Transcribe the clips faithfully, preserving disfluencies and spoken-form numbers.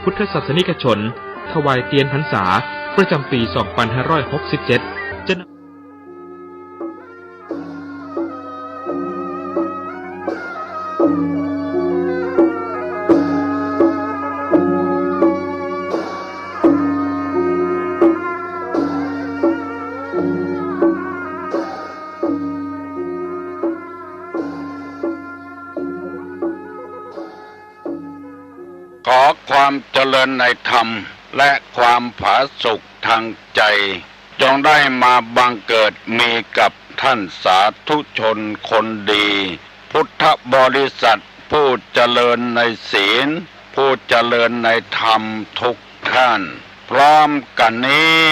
พุทธศาสนิกชน ถวายเตียนพรรษา ประจำปี สองพันห้าร้อยหกสิบเจ็ด จะนำ ขอความเจริญในธรรมและความผาสุกทางใจ จงได้มาบังเกิดมีกับท่านสาธุชนคนดี พุทธบริษัทผู้เจริญในศีล ผู้เจริญในธรรมทุกท่าน พร้อมกันนี้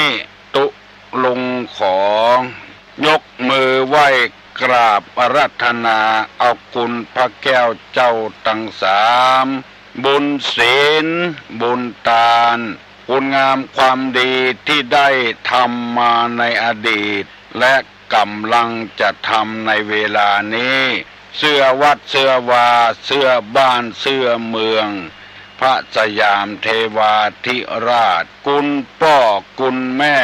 ตุลุงขอยกมือไหว้กราบอาราธนาเอาคุณพระแก้วเจ้าตังสาม บุญศีล บุญตาน คุณงามความดีที่ได้ทำมาในอดีต และก๋ำลังจะทำในเวลานี้ เสื้อวัดเสื้อวา เสื้อบ้านเสื้อเมือง พระสยามเทวาธิราช คุณป้อคุณแม่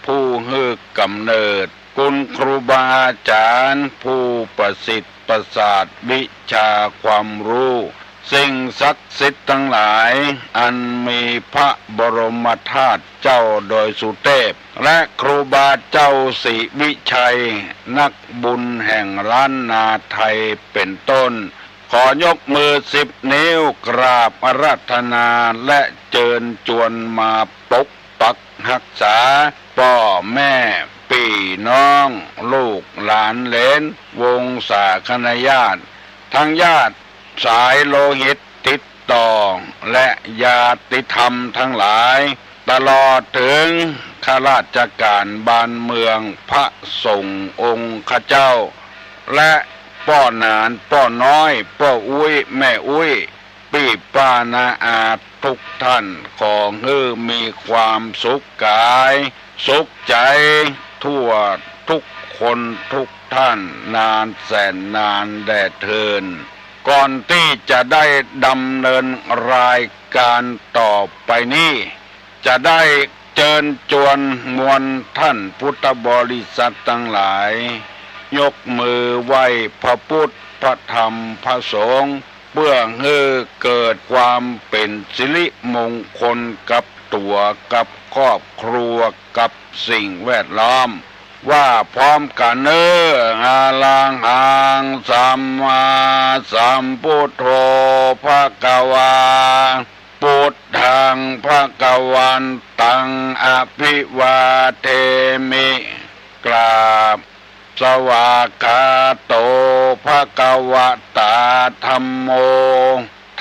ผู้หื้อกำเนิด คุณครูบาอาจารย์ผู้ประสิทธิ์ประสาทวิชาความรู้ สิ่งศักดิ์สิทธิ์ทั้งหลาย อันมีพระบรมธาตุเจ้าดอยสุเทพ และครูบาเจ้าศรีวิชัย นักบุญแห่งล้านนาไทยเป็นต้น ขอยกมือสิบนิ้วกราบอาราธนาและเจิญจวนมาปกปักฮักษา ป้อแม่ปี้น้อง ลูกหลานเหลน วงศาคณาญาติ ทั้งญาติสายโลหิตติดต่อ และญาติธรรมทั้งหลาย ตลอดถึงข้าราชการบ้านเมือง พระสงฆ์องค์ข้าเจ้า และป้อหนาน ป้อน้อย ป้ออุ๊ย แม่อุ๊ย ปี้ป้าน้าอาทุกท่าน ขอหื้อมีความสุขกาย สุขใจ ทั่วทุกคนทุกท่าน นานแสนนานแด่เทิน ก่อนที่จะได้ดำเนินรายการต่อไปนี้ จะได้เจิญจวนมวลท่านพุทธบริษัททั้งหลาย ยกมือไหว้พระพุทธ พระธรรม พระสงฆ์ เพื่อหื้อเกิดความเป๋นสิริมงคลกับตั๋ว กับครอบครัว กับสิ่งแวดล้อม ว่าพร้อมกันเน่อ อะระหังสัมมาสัมพุทโธ ภะคะวา พุทธัง ภะคะวันตัง อะภิวาเทมิ กราบ สวากขาโต ภะคะวะตา ธัมโม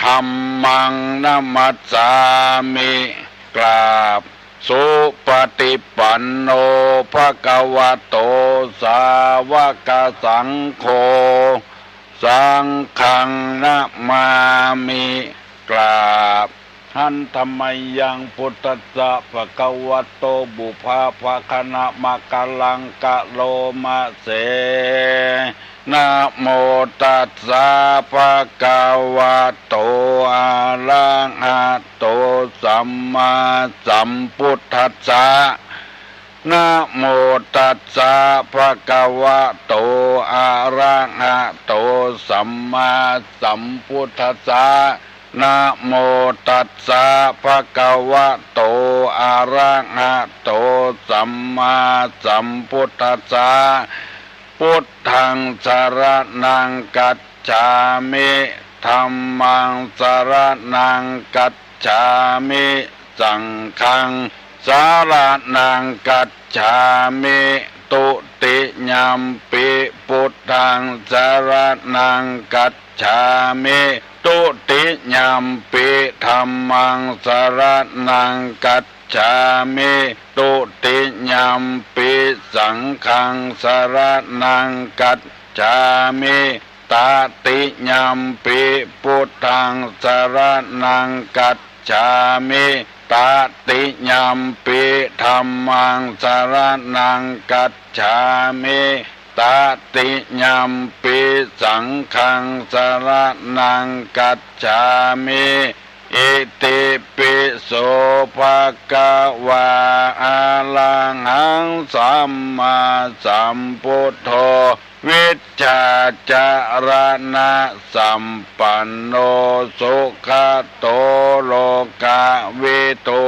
ธัมมัง นะมัสสามิ กราบ สุปฏิปันโน ภะคะวะโต สาวกสังโฆ สังฆัง นะมามิ กราบ หันทะมะยัง พุทธัสสะ ภะคะวะโต ปุพพะภะคะนะมะกะลัง กะโรมะเส นะโมตัสสะ ภะคะวะโต อะระหะโต สัมมาสัมพุทธัสสะ นะโมตัสสะ ภะคะวะโต อะระหะโต สัมมาสัมพุทธัสสะ นะโมตัสสะ ภะคะวะโต อะระหะโต สัมมาสัมพุทธัสสะ พุทธัง สะระณัง คัจฉามิ ธัมมัง สะระณัง คัจฉามิ สังฆัง สะระณัง คัจฉามิ ทุติยัมปิ พุทธัง สะระณัง คัจฉามิ ทุติยัมปิ ธัมมัง สะระณัง คัจฉามิ ทุติยัมปิ สังฆัง สะระณัง คัจฉามิ ตติยัมปิ พุทธัง สะระณัง คัจฉามิ ตติยัมปิ ธัมมัง สะระณัง คัจฉามิ ตติยัมปิ สังฆัง สะระณัง คัจฉามิ อิติปิ โส ภะคะวา อะระหัง สัมมาสัมพุทโธ วิชชาจารณะสัมปันโน สุขะโต โลกะวิทู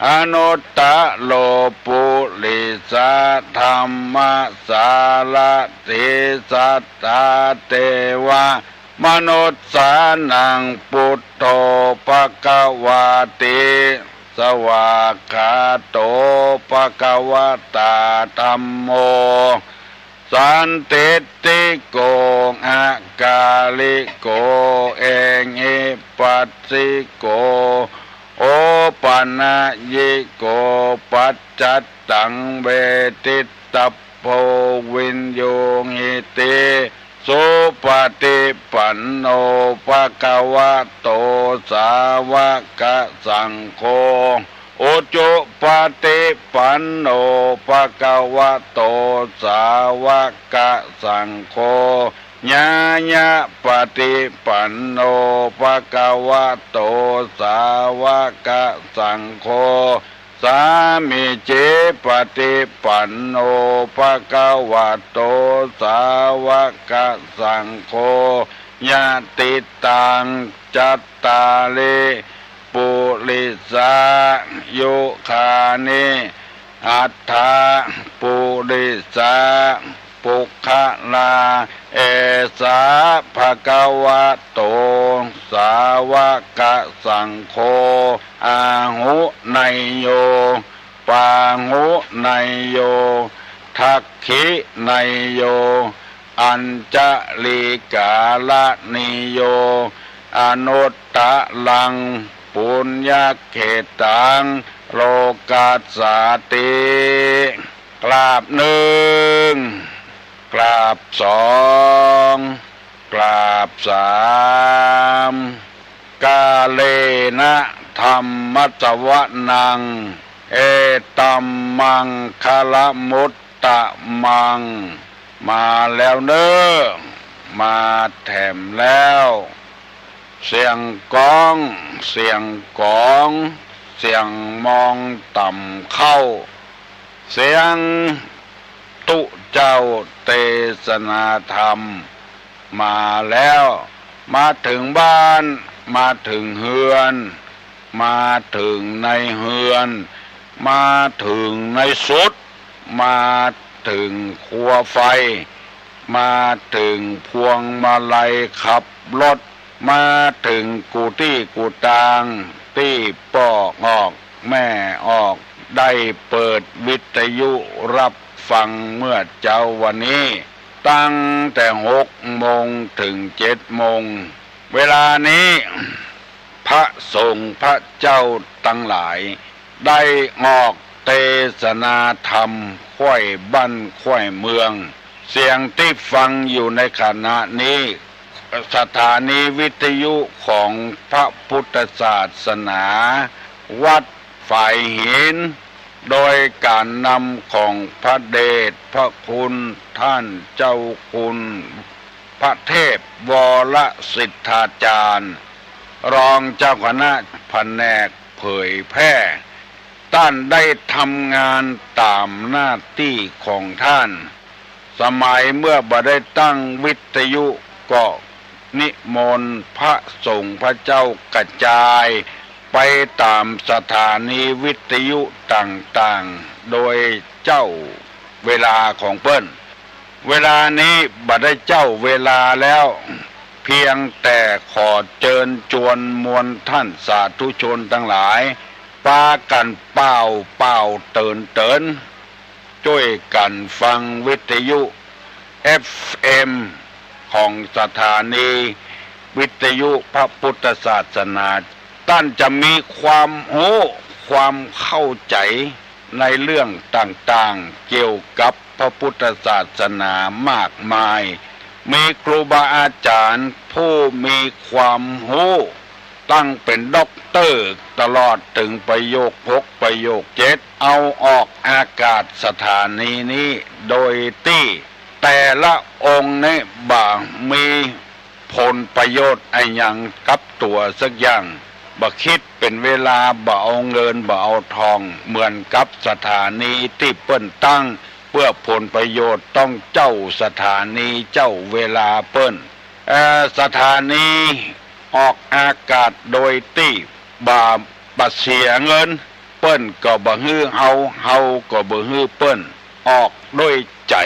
อนุตตะโร ปุริสะธัมมะสารถี สัตถาเตวะ มนุสสานัง ปุทโธ ภะคะวาติ สวากขาโต ภะคะวะตา ธัมโม สันทิฏฐิโก อะกาลิโก เอหิปัสสิโก โอปะนะยิโก ปัจจัตตัง เวทิตตัพโพ วินยูหิติ สุปะฏิปันโน ภะคะวะโต สาวะกะสังโฆ อุจุปะฏิปันโน ภะคะวะโต สาวะกะสังโฆ ญาญะปะฏิปันโน ภะคะวะโต สาวะกะสังโฆ สามีจิปะฏิปันโน ภะคะวะโต สาวะกะสังโฆ ยะติตัง จัตตาริ ปุริสายุคานิ อัตถะ ปุริสะ ปุคคละ เอสะ ภะคะวะโต สาวะกะสังโฆ อาหุเนยโย ปาหุเนยโย ทักขิเนยโย อัญชลีกาละนีโย อนุตตะรัง ปุญญะเขตตัง โลกัสสาติ กราบหนึ่ง กราบสอง กราบสาม กาเลนะธัมมัสสวนัง เอตัมมังคะละมุตตะมัง มาแล้วเน่อ มาแถมแล้ว เสียงก๊อง เสียงก๋อง เสียงมองต่ำเข้า เสียงตุ๊เจ้าเตสนาธรรม มาแล้ว มาเถิงบ้าน มาเถิงเฮือน มาเถิงในเฮือน มาเถิงในสุด มาเถิงคัวไฟ มาเถิงพวงมาลัยขับรถ มาเถิงกู้ตี้กู้ตาง ตี้ป้อออกแม่ออก ได้เปิดวิทยุฮับฟังเมื่อเจ๊าวันนี้ ตั้งแต่หกโมงเถิงเจ็ดโมง เวลานี้ พระสงฆ์พระเจ้าตังหลาย ได้ออกเตสนาธรรม ใคว่บ้านใคว่เมือง เสียงตี้ฟังอยู่ในขณะนี้ สถานีวิทยุของพระพุทธศาสนา วัดฝายหิน โดยก๋านนำของพระเดชพระคุณท่านเจ้าคุณ พระเทพวรสิทธาจารย์ รองเจ้าคณะแผนกเผยแพร่ ต้านได้ทำงานต๋ามหน้าตี้ของต้าน สมัยเมื่อบ่ได้ตั้งวิทยุก็นิมนต์พระสงฆ์พระเจ้ากระจายไปต๋ามสถานีวิทยุต่างๆ โดยเจ้าเวลาของเปิ้น เวลานี้บ่ได้เจ้าเวลาแล้ว เพียงแต่ขอเจิญจวนมวลต้านสาธุชนตังหลาย ปากั๋นเป่าเป่าเติ๋นเติ๋น จ้วยกั๋นฟังวิทยุ เอฟเอ็ม ของสถานีวิทยุพระพุทธศาสนา ต้านจะมีความฮู้ ความเข้าใจ๋ในเรื่องต่างๆ เกี่ยวกับพระพุทธศาสนามากมาย มีครูบาอาจ๋ารย์ผู้มีความฮู้ ตั้งเป๋นด็อกเตอร์ตลอดเถิงประโยคหก ประโยคเจ็ด เอาออกอากาศสถานีนี้ โดยตี้แต่ละองค์นี้บ่มีผลประโยชน์อะหยังกับตั๋วสักอย่าง บ่คิดเป๋นเวลา บ่เอาเงิน บ่เอาตอง เหมือนกับสถานีตี้เปิ้นตั้งเปื้อผลประโยชน์ต้องเจ้าสถานี เจ้าเวลาเปิ้น เอ่อ สถานีออกอากาศโดยตี้บ่ บ่เสียเงิน เปิ้นก็บ่หื้อเฮา เฮาก็บ่หื้อเปิ้น ออกด้วยใจ๋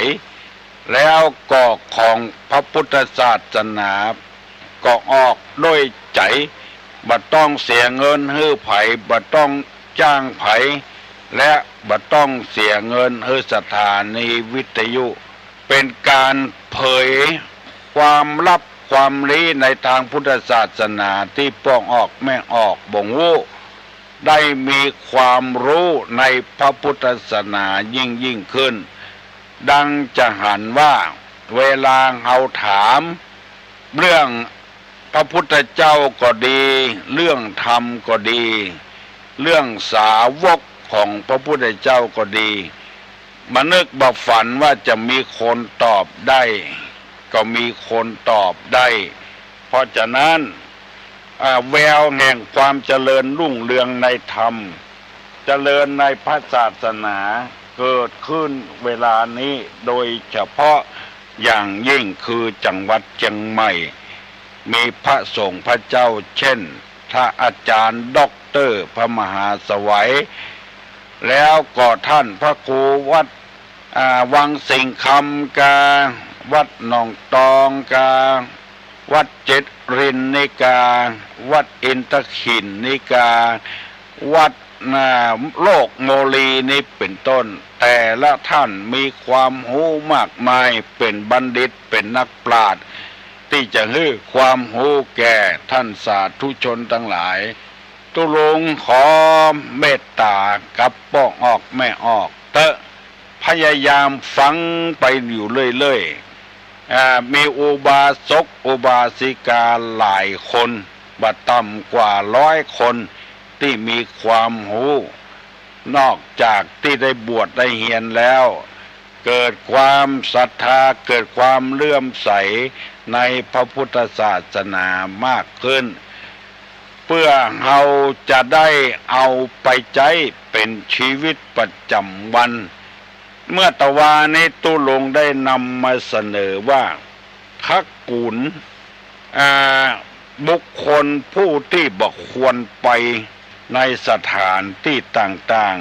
แล้วก็ของพระพุทธศาสนาก็ออกด้วยใจ๋ บ่ต้องเสียเงินหื้อใผ บ่ต้องจ้างใผ และบ่ต้องเสียเงินหื้อสถานีวิทยุ เป๋นก๋านเผยความลับความลี้ในตางพุทธศาสนาตี้ป้อออกแม่ออกบ่ฮู้ ได้มีความฮู้ในพระพุทธศาสนายิ่งๆ ขึ้น ดังจะหันว่าเวลาเฮาถามเรื่องพระพุทธเจ้าก็ดี เรื่องธรรมก็ดี เรื่องสาวกของพระพุทธเจ้าก็ดี บ่นึกบ่ฝันว่าจะมีคนตอบได้ ก็มีคนตอบได้ เพราะฉะนั้น อ่า แววแห่งความเจริญรุ่งเรืองในธรรม เจริญในพระศาสนาเกิดขึ้นเวลานี้ โดยเฉพาะอย่างยิ่งคือจังหวัดเจียงใหม่ มีพระสงฆ์พระเจ้าเช่น พระอาจารย์ด็อกเตอร์พระมหาสวัย แล้วก็ท่านพระครูวัด อ่า วังสิงห์คำกา วัดหนองตองกา วัดเจ็ดรินทร์นี่กา วัดอินทขิลนี่กา วัด อ่า โลกโมลีนี่เป๋นต้น แต่ละท่านมีความฮู้มากมาย เป๋นบัณฑิต เป๋นนักปราชญ์ ตี้จะหื้อความฮู้แก่ท่านสาธุชนตังหลาย ตุ๊ลุงขอเมตต๋ากับป้อออกแม่ออกเต๊อะ พยายามฟังไปอยู่เรื่อยๆ อ่า มีอุบาสกอุบาสิกาหลายคน บ่ต่ำกว่าร้อยคน ตี้มีความฮู้ นอกจากตี้ได้บวชได้เฮียนแล้ว เกิดความศรัทธา เกิดความเลื่อมใสในพระพุทธศาสนามากขึ้น เปื้อเฮาจะได้เอาไปใจ๊เป๋นชีวิตประจ๋ำวัน เมื่อตะวานี้ตุ๊ลุงได้นำมาเสนอว่า คักกู๋น อ่า บุคคลผู้ตี้บ่ควรไปในสถานตี้ต่าง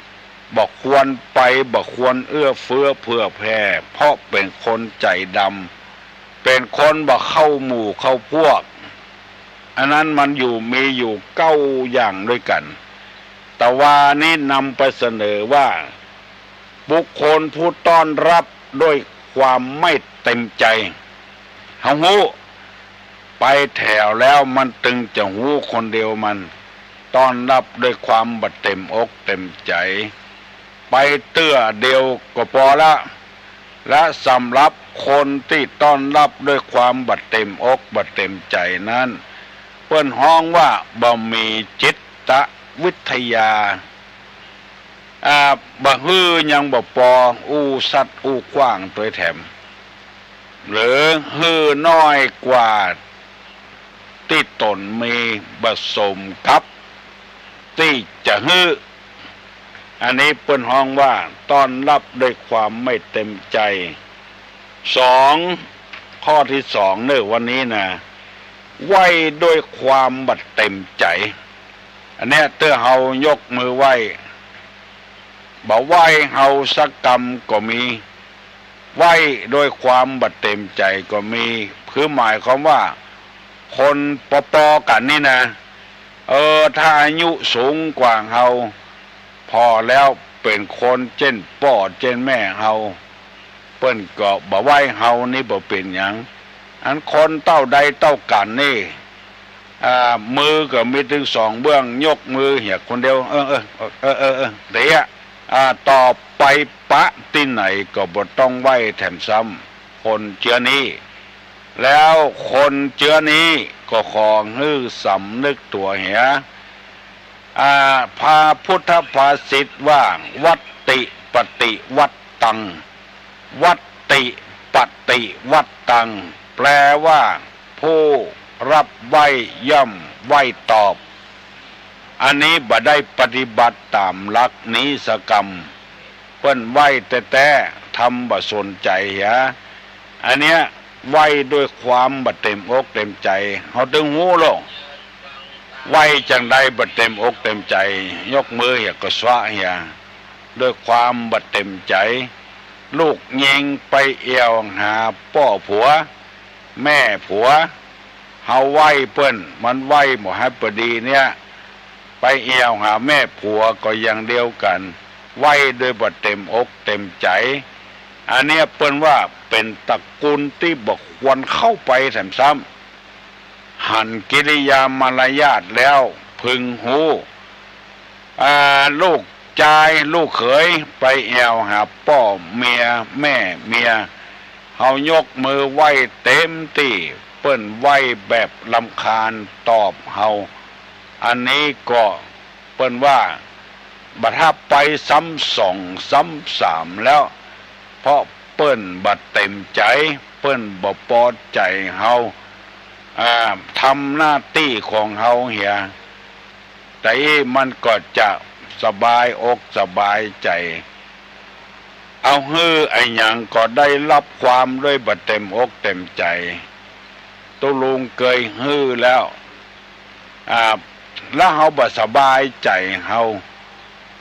ๆ บ่ควรไป บ่ควรเอื้อเฟื้อเผื่อแผ่ เพราะเป๋นคนใจ๋ดำ เป๋นคนบ่เข้าหมู่เข้าพวก อันนั้นมันอยู่ มีอยู่เก้าอย่างด้วยกั๋น ตะวานี้นำไปเสนอว่า บุคคลผู้ต้อนรับด้วยความไม่เต็มใจ๋ เฮาฮู้ ไปแถวแล้วมันตึงจะฮู้คนเดียวมัน ต้อนรับด้วยความบ่เต็มอกเต็มใจ๋ ไปเตื้อเดียวก็ปอละ และสำหรับคนตี้ต้อนรับด้วยความบ่เต็มอกบ่เต็มใจ๋นั้น เปิ้นฮ้องว่าบ่มีจิตวิทยา อ่า บ่หื้อยังบ่ปอ อู้สัดอู้ขว้างตวยแถม หรือหื้อน้อยกว่าตี้ต๋นมี บ่สมกับตี้จะหื้อ อันนี้เปิ้นฮ้องว่าต้อนรับด้วยความไม่เต็มใจ๋ สอง ข้อตี้สองเน่อวันนี้นะ ไหว้ด้วยความบ่เต็มใจ๋ อันเนี้ยเตื้อเฮายกมือไหว้ บ่ไหว้เฮาสักกำก็มี ไหว้ด้วยความบ่เต็มใจ๋ก็มี คือหมายความว่า คนปอๆ กั๋นนี่นะ เออ ถ้าอายุสูงกว่าเฮา ผ่อแล้วเป๋นคนเจ้นป้อเจ้นแม่เฮา เปิ้นก็บ่ไหว้เฮานี่บ่เป๋นหยัง อันคนเต้าใดเต้ากั๋นนี่ อ่า มือก็มีตึงสองเบื้อง ยกมือเหียคนเดียว เออ เออ เออ เออ เออ เดี๋ยว อ่า ต่อไปปะตี้ไหนก็บ่ต้องไหว้แถมซ้ำ คนเจื้อนี้ แล้วคนเจื้อนี้ก็ขอหื้อสำนึกตั๋วเหีย อ่า พระพุทธภาษิตว่า วัตติปฏิวัตตัง วัตติปฏิวัตตัง แปลว่า ผู้รับไหว้ย่อมไหว้ตอบ อันนี้บ่ได้ปฏิบัติต๋ามหลักนี้สักกำ เปิ้นไหว้แต๊ๆ ทำบ่สนใจ๋เหีย อันเนี้ยไหว้ด้วยความบ่เต็มอกเต็มใจ๋ เฮาตึงฮู้โลก ไหว้จังใดบ่เต็มอกเต็มใจ๋ ยกมือเหียก็สวะเหีย ด้วยความบ่เต็มใจ๋ ลูกยิงไปแอ่วหาป้อผัว แม่ผัว เฮาไหว้เปิ้น มันไหว้บ่ฮับบ่ดีเนี่ย ไปแอ่วหาแม่ผัวก็อย่างเดียวกั๋น ไหว้โดยบ่เต็มอกเต็มใจ๋ อันเนี้ยเปิ้นว่าเป๋นตระกูลตี้บ่ควรเข้าไปแถมซ้ำ หันกิริยามารยาทแล้วพึงฮู้ อ่า ลูกจายลูกเขยไปแอ่วหาป้อเมียแม่เมีย เฮายกมือไหว้เต็มตี้ เปิ้นไหว้แบบรำคาญตอบเฮา อันนี้ก็เปิ้นว่าบ่ทับไปซ้ำสองซ้ำสามแล้ว เพราะเปิ้นบ่เต็มใจ๋ เปิ้นบ่ปอใจ๋เฮา อ่า ทำหน้าตี้ของเฮาเหีย แต่อี้มันก็จะสบายอกสบายใจ๋ เอาหื้ออะหยังก็ได้ฮับความด้วยบ่เต็มอกเต็มใจ๋ ตุ๊ลุงเกยหื้อแล้ว อ่า แล้วเฮาบ่สบายใจ๋เฮา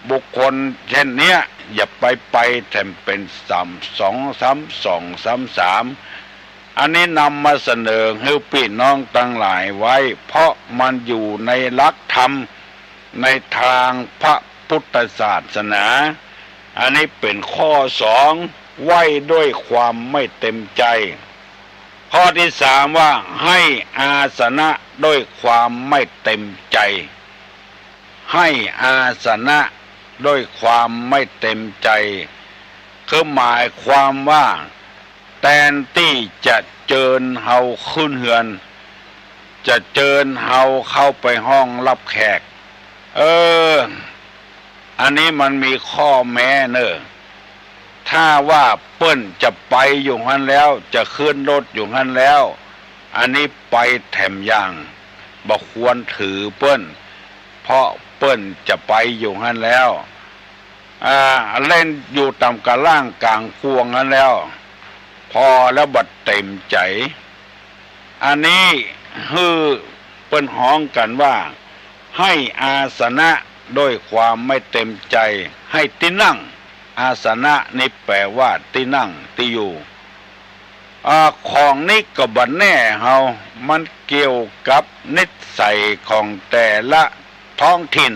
บุคคลเช่นเนี้ย อย่าไปไปแถมเป๋นซ้ำสองซ้ำสองซ้ำสาม อันนี้นำมาเสนอหื้อปี้น้องตังหลายไว้ เพราะมันอยู่ในหลักธรรมในตางพระพุทธศาสนา อันนี้เป๋นข้อสอง ไหว้ด้วยความไม่เต็มใจ๋ ข้อตี้สามว่าให้อาสนะด้วยความไม่เต็มใจ๋ ให้อาสนะด้วยความไม่เต็มใจ๋ คือหมายความว่า แตนตี้จะเจิญเฮาขึ้นเฮือน จะเจิญเฮาเข้าไปห้องฮับแขก เออ อันนี้มันมีข้อแม้เน่อ ถ้าว่าเปิ้นจะไปอยู่หั้นแล้ว จะขึ้นรถอยู่หั้นแล้ว อันนี้ไปแถมอย่าง บ่ควรถือเปิ้น เพราะเปิ้นจะไปอยู่หั้นแล้ว อ่า เล่นอยู่ต๋ามกะล่างก๋างควงหั้นแล้ว ผ่อแล้วบ่เต็มใจ๋ อันนี้หื้อเปิ้นฮ้องกั๋นว่า ให้อาสนะด้วยความไม่เต็มใจ๋ ให้ตี้นั่ง อาสนะนี่แปลว่าตี้นั่งตี้อยู่ อ่า ของนี้ก็บ่แน่เฮา มันเกี่ยวกับนิสัยของแต่ละท้องถิ่น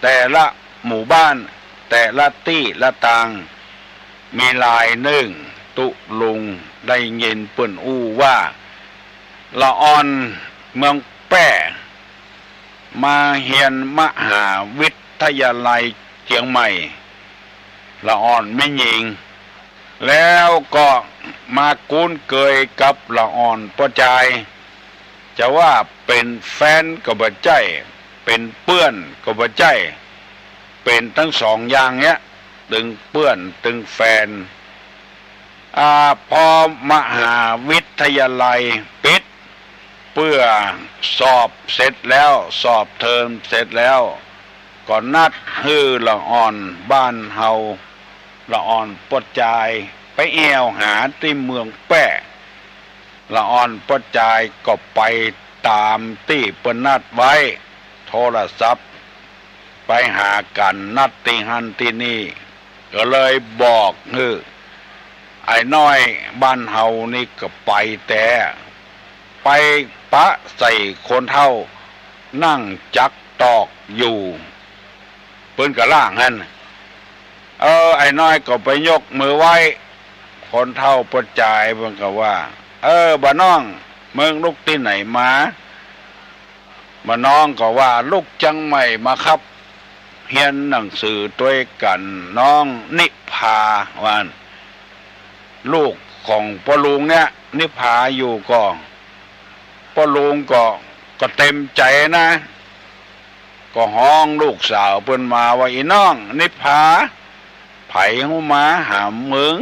แต่ละหมู่บ้าน แต่ละตี้ละตาง มีลายนึ่ง ตุ๊ลุงได้ยินเปิ้นอู้ว่า ละอ่อนเมืองแป้ มาเฮียนมหาวิทยาลัยเจียงใหม่ ละอ่อนแม่ญิง แล้วก็มาคุ้นเกยกับละอ่อนป้อจาย จะว่าเป๋นแฟนก็บ่ใจ้ เป๋นเปื้อนก็บ่ใจ้ เป๋นตึงสองอย่างเนี้ย ตึงเปื้อนตึงแฟน อ่า พอมหาวิทยาลัยปิด เปื้อสอบเสร็จแล้ว สอบเทอมเสร็จแล้ว ก็นัดหื้อละอ่อนบ้านเฮา ละอ่อนป้อจาย ไปแอ่วหาตี้เมืองแป้ ละอ่อนป้อจายก็ไปต๋ามตี้เปิ้นนัดไว้ โทรศัพท์ไปหากั๋น นัดตี้หั้นตี้นี่ ก็เลยบอกหื้อ ไอ้น้อยบ้านเฮานี่ก็ไปแต๊ ไปปะใส่คนเฒ่านั่งจักตอกอยู่ เปิ้นก็ล่างหั้น เออ ไอ้น้อยก็ไปยกมือไหว้ คนเฒ่าป้อจายเปิ้นก็ว่า เออ บ่าน้อง มึงลุกตี้ไหนมา บ่าน้องก็ว่า ลุกเจียงใหม่มาครับ เฮียนหนังสือตวยกั๋น น้องนิพา ว่าอั้น ลูกของป้อลุงเนี่ย นิพาอยู่ก่อ ป้อลุงก็ ก็เต็มใจ๋นะ ก็ฮ้องลูกสาวเปิ้นมาว่า อี่น้องนิพา ใผฮู้มาหามึง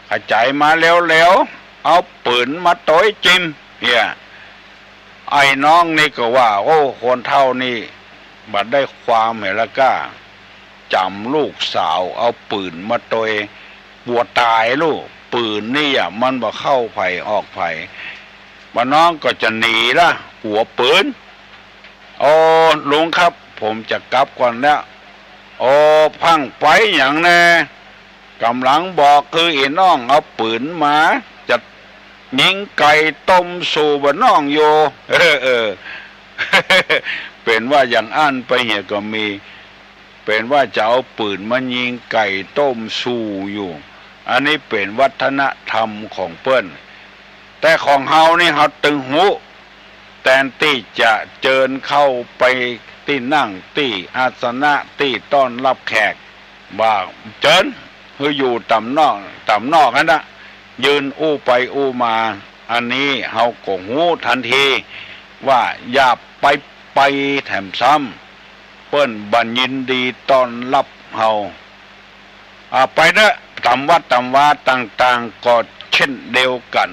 ขะใจ๋มาเร็วๆ เอาปืนมาตวยจิม เหีย ไอ้น้องนี่ก็ว่า โอ้ คนเฒ่านี่ บ่ได้ความเหียละก้า จ๋ำลูกสาวเอาปืนมาตวย กลัวต๋ายลูก ปืนนี่อะมันบ่เข้าใผออกใผ บ่าน้องก็จะหนีละ กลัวปืน โอ้ ลุงครับ ผมจะกลับก่อนแล้ว โอ้ พั่งไปหยังแน่ ก่ำลังบอกคืออี้น้องเอาปืนมา จะยิงไก่ต้มสู่บ่าน้องอยู่ เออ เออ เป๋นว่าอย่างอั้นไปเหียก็มี เป๋นว่าจะเอาปืนมายิงไก่ต้มสู่อยู่ อันนี้เป๋นวัฒนธรรมของเปิ้น แต่ของเฮานี่เฮาตึงฮู้ แตนตี้จะเจิญเข้าไปตี้นั่งตี้อาสนะตี้ต้อนฮับแขก บ่าเจิญ หื้ออยู่ต่ำนอก ต่ำนอกหั้นนะ ยืนอู้ไปอู้มา อันนี้เฮาก็ฮู้ตันที ว่าอย่าไป ไปแถมซ้ำ เปิ้นบ่ยินดีต้อนฮับเฮา อ่า ไปเต๊อะ ต๋ามวัดต๋ามวาต่างๆ ก็เช่นเดียวกั๋น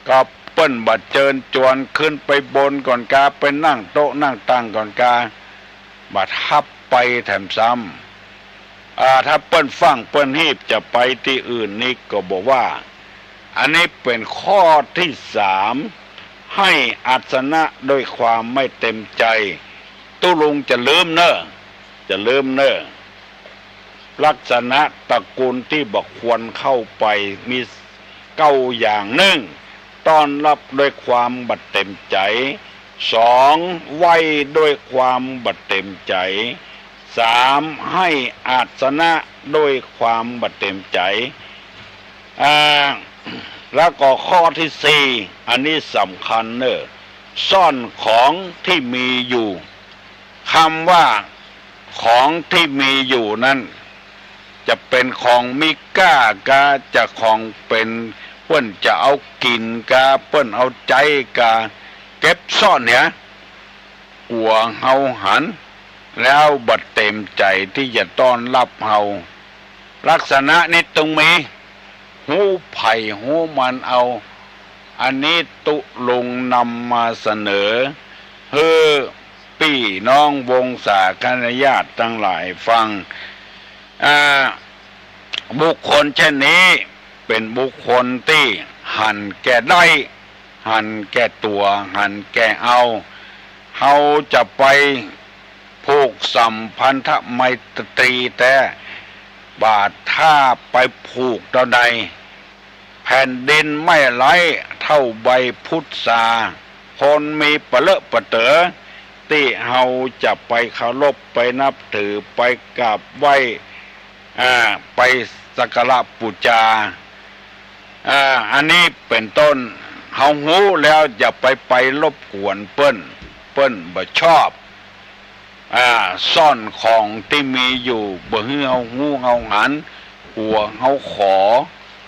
ก็เปิ้นบ่เจิญจวนขึ้นไปบนก่อนกา ไปนั่งโต๊ะนั่งตังก่อนกา บ่ทับไปแถมซ้ำ อ่า ถ้าเปิ้นฟั่งเปิ้นฮีบจะไปตี้อื่นนี่ก็บ่ว่า อันนี้เป๋นข้อตี้สาม ให้อาสนะด้วยความไม่เต็มใจ๋ ตุ๊ลุงจะลืมเน่อ จะลืมเน่อ ลักษณะตระกูลตี้บ่ควรเข้าไปมีเก้าอย่าง นึ่ง ต้อนฮับด้วยความบ่เต็มใจ๋ สอง ไหว้ด้วยความบ่เต็มใจ๋ สาม ให้อาสนะด้วยความบ่เต็มใจ๋ อ่า แล้วก็ข้อตี้สี่ อันนี้สำคัญเน่อ ซ่อนของตี้มีอยู่ กำว่าของตี้มีอยู่นั้น จะเป๋นของมีก้ากา จะของเป๋นเปิ้นจะเอากิ๋นกา เปิ้นเอาใจ๊กา เก็บซ่อนเหีย กั๋วเฮาหัน แล้วบ่เต็มใจ๋ตี้จะต้อนฮับเฮา ลักษณะนี้ต้องมี ฮู้ใผฮู้มันเอา อันนี้ตุ๊ลุงนำมาเสนอ หื้อปี้น้องวงศาคณาญาติตังหลายฟัง อ่า บุคคลเช่นนี้เป๋นบุคคลตี้หันแก่ได้ หันแก่ตั๋ว หันแก่เอา เฮาจะไปผูกสัมพันธไมตรีแต๊ บ่าถ้าไปผูกเต้าใด แผ่นดินไม่ไร้เต้าใบพุทรา คนมีปะเลอะปะเต๋อ ตี้เฮาจะไปเคารพ ไปนับถือ ไปกราบไหว้ อ่า ไปสักการะปู๋จา อ่า อันนี้เป๋นต้น เฮาฮู้แล้วอย่าไป ไปรบกวนเปิ้น เปิ้นบ่ชอบ อ่า ซ่อนของตี้มีอยู่ บ่หื้อเฮาฮู้เฮาหัน กั๋วเฮาขอ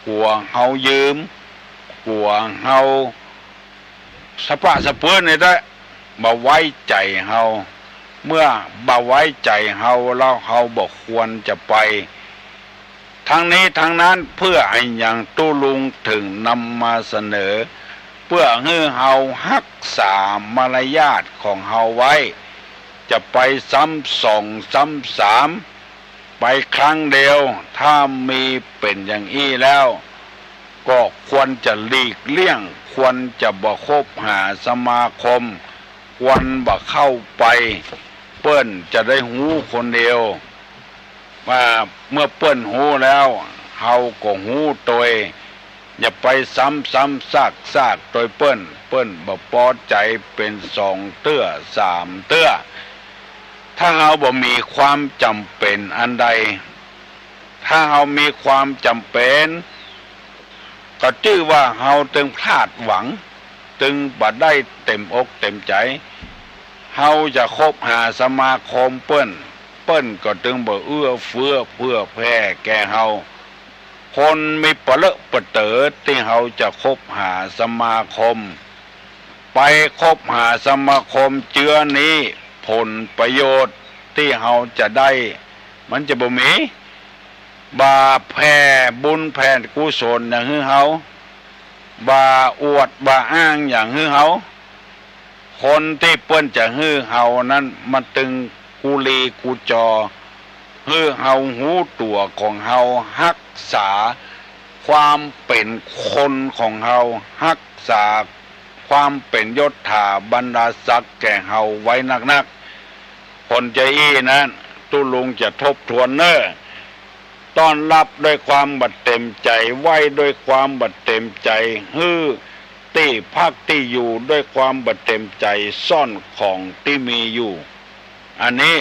กั๋วเฮายืม กั๋วเฮาสะปะสะเปื้อนนี่แต๊ บ่ไว้ใจ๋เฮา เมื่อบ่ไว้ใจ๋เฮาแล้ว เฮาบ่ควรจะไป ทั้งนี้ทั้งนั้นเพื่ออะหยังตุ๊ลุงเถิงนำมาเสนอ เพื่อหื้อเฮาฮักษามารยาทของเฮาไว้ จะไปซ้ำสองซ้ำสาม ไปครั้งเดียว ถ้ามีเป๋นอย่างอี้แล้ว ก็ควรจะหลีกเลี่ยง ควรจะบ่คบหาสมาคม ควรบ่เข้าไป เปิ้นจะได้ฮู้คนเดียว ว่าเมื่อเปิ้นฮู้แล้ว เฮาก็ฮู้ตวย อย่าไปซ้ำซ้ำซากซากตวยเปิ้น เปิ้นบ่ปอใจ๋เป๋นสองเตื้อสามเตื้อ ถ้าเฮาบ่มีความจ๋ำเป๋นอันใด ถ้าเฮามีความจ๋ำเป๋น ก็จื้อว่าเฮาตึงพลาดหวัง ตึงบ่ได้เต็มอกเต็มใจ๋ เฮาจะคบหาสมาคมเปิ้น เปิ้นก็ตึงบ่เอื้อเฟื้อเผื่อแผ่แก่เฮา คนมีปะเลอะปะเต๋อตี้เฮาจะคบหาสมาคม ไปคบหาสมาคมเจื้อนี้ ผลประโยชน์ตี้เฮาจะได้ มันจะบ่มี บ่าแผ่บุญแผ่กุศลหยังหื้อเฮา บ่าอวดบ่าอ้างหยังหื้อเฮา คนตี้เปิ้นจะหื้อเฮานั้นมันตึงกุลีกุจอ หื้อเฮาฮู้ตั๋วของเฮา ฮักษาความเป๋นคนของเฮา ฮักษาความเป๋นยศถาบรรดาศักดิ์แก่เฮาไว้นักๆ คนจาอี้นั้น ตุ๊ลุงจะทบทวนเน่อ ต้อนฮับด้วยความบ่เต๋มใจ๋ ไหว้ด้วยความบ่เต๋มใจ๋ หื้อตี้พักตี้อยู่ด้วยความบ่เต๋มใจ๋ ซ่อนของตี้มีอยู่ อันนี้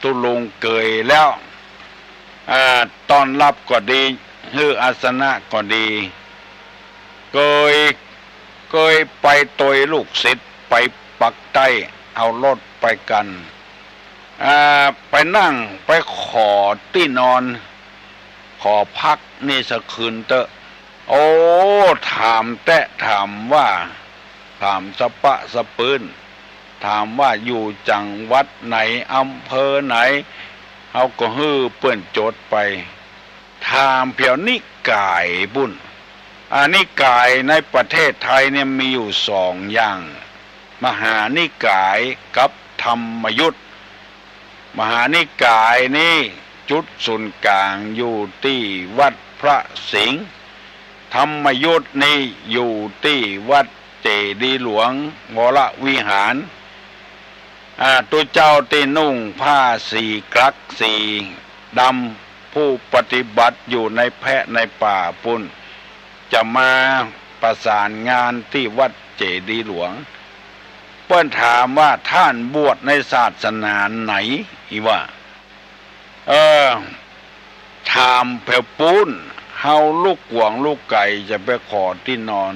ตุ๊ลุงเกยแล้ว อ่า ต้อนฮับก็ดี หื้ออาสนะก็ดี เกย เกยไปตวยลูกศิษย์ไปปักใต้ เอารถไปกั๋น อ่า ไปนั่ง ไปขอตี้นอน ขอพักนี่สักคืนเต๊อะ โอ้ ถามแต๊ถามว่า ถามสะป๊ะสะปื้น ถามว่าอยู่จังหวัดไหน อำเภอไหน เฮาก็หื้อเปิ้นจดไป ถามเปียวนิก๋ายปู้น อ่า นิก๋ายในประเทศไทยเนี่ยมีอยู่สองอย่าง มหานิก๋ายกับธรรมยุต มหานิก๋ายนี่จุดศูนย์กลางอยู่ตี้วัดพระสิงห์ ธรรมยุตนี่อยู่ตี้วัดเจดีย์หลวงวรวิหาร อ่า ตุ๊เจ้าตี้นุ่งผ้าสีกรักสีดำ ผู้ปฏิบัติอยู่ในแพะในป่าปู้น จะมาประสานงานตี้วัดเจดีย์หลวง เปิ้นถามว่า ต้านบวชในศาสนาไหน อีว่า เออ ถามแผวปู้น เฮาลุกกวางลุกไก๋จะไปขอตี้นอน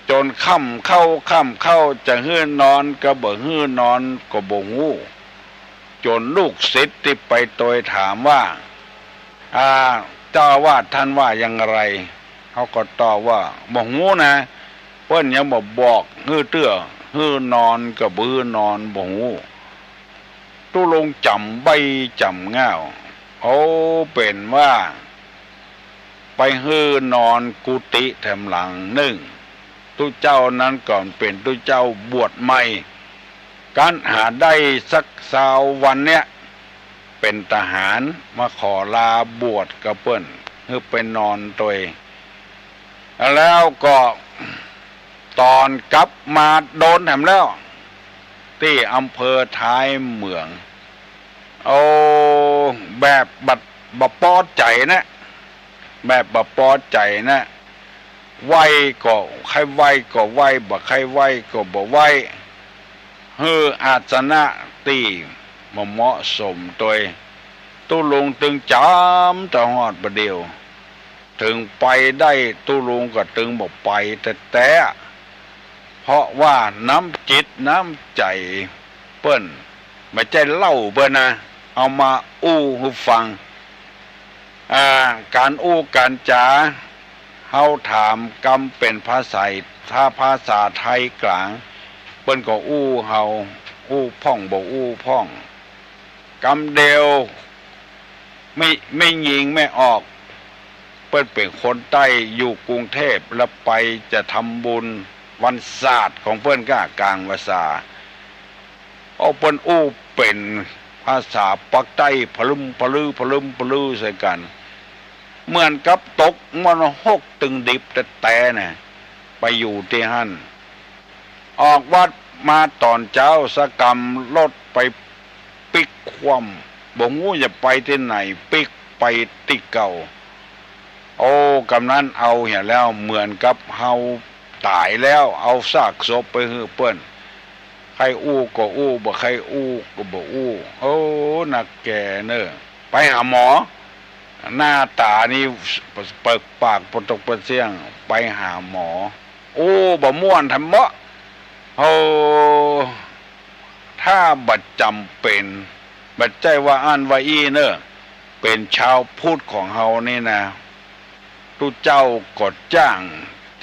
จ๋นค่ำเข้า ค่ำเข้า จะหื้อนอนก็บ่หื้อนอนก็บ่ฮู้ จ๋นลูกศิษย์ตี้ไปตวยถามว่า อ่า เจ้าอาวาสต้านว่าอย่างไร เฮาก็ตอบว่า บ่ฮู้นะ เปิ้นยังบ่บอกหื้อเตื้อ หื้อนอนก็บ่หื้อนอน บ่ฮู้ ตุ๊ลุงจ๋ำใบ้จ๋ำง่าว โอ้ เป๋นว่า ไปหื้อนอนกุฏิแถมหลังนึ่ง ตุ๊เจ้านั้นก่อนเป๋นตุ๊เจ้าบวชใหม่ กั๋นหาได้สักซาววันเนี้ย เป๋นทหารมาขอลาบวชกับเปิ้น หื้อไปนอนตวย แล้วก็ต๋อนกลับมาโดนแถมแล้ว ตี้อำเภอท้ายเหมือง โอ้ แบบบ่ บ่ปอใจ๋นะ แบบบ่ปอใจ๋นะ ไหว้ก็ใค่ไหว้ก็ไหว้ บ่ใค่ไหว้ก็บ่ไหว้ หื้ออาสนะตี้บ่เหมาะสมตวย ตุ๊ลุงตึงจ๋ำตะฮอดบ่าเดี่ยว เถิงไปได้ตุ๊ลุงก็ตึงบ่ไปแต๊ๆ เพราะว่าน้ำจิตน้ำใจ๋เปิ้น บ่ใจ้เล่าเปิ้นนะ เอามาอู้หื้อฟัง อ่า ก๋านอู้ก๋านจ๋า เฮาถามกำเป๋นภาษา ถ้าภาษาไทยกลาง เปิ้นก็อู้เฮา อู้พ่องบ่อู้พ่อง กำเดียว แม่ แม่ญิงแม่ออก เปิ้นเป๋นคนใต้อยู่กรุงเทพฯ แล้วไปจะทำบุญวันศาสตร์ของเปิ้นก้า ก๋างพรรษา โอ้ เปิ้นอู้เป๋นภาษาปากใต้ผะลึมผะลือ ผะลึมผะลือใส่กั๋น เหมือนกับตกมรหกตึงดิบแต๊ๆ น่ะ ไปอยู่ตี้หั้น ออกวัดมาต๋อนเจ๊าสะกำรถไปปิ๊กคว่ำ บ่ฮู้จะไปตี้ไหน ปิ๊กไปตี้เก่า โอ้ กำนั้นเอาเหียแล้ว เหมือนกับเฮาต๋ายแล้ว เอาซากศพไปหื้อเปิ้น ใค่อู้ก็อู้ บ่ใค่อู้ก็บ่อู้ โอ้ นักแก่เน่อ ไปหาหมอ หน้าต๋านี่เปิกปากปะตกปะเสี้ยง ไปหาหมอ อู้ บ่ม่วนแถมเมาะ โอ้ ถ้าบ่จ๋ำเป๋น บ่ใจ้ว่าอั้นว่าอี้เน่อ เป๋นชาวพุทธของเฮานี่นะ ตุ๊เจ้าก็จ้าง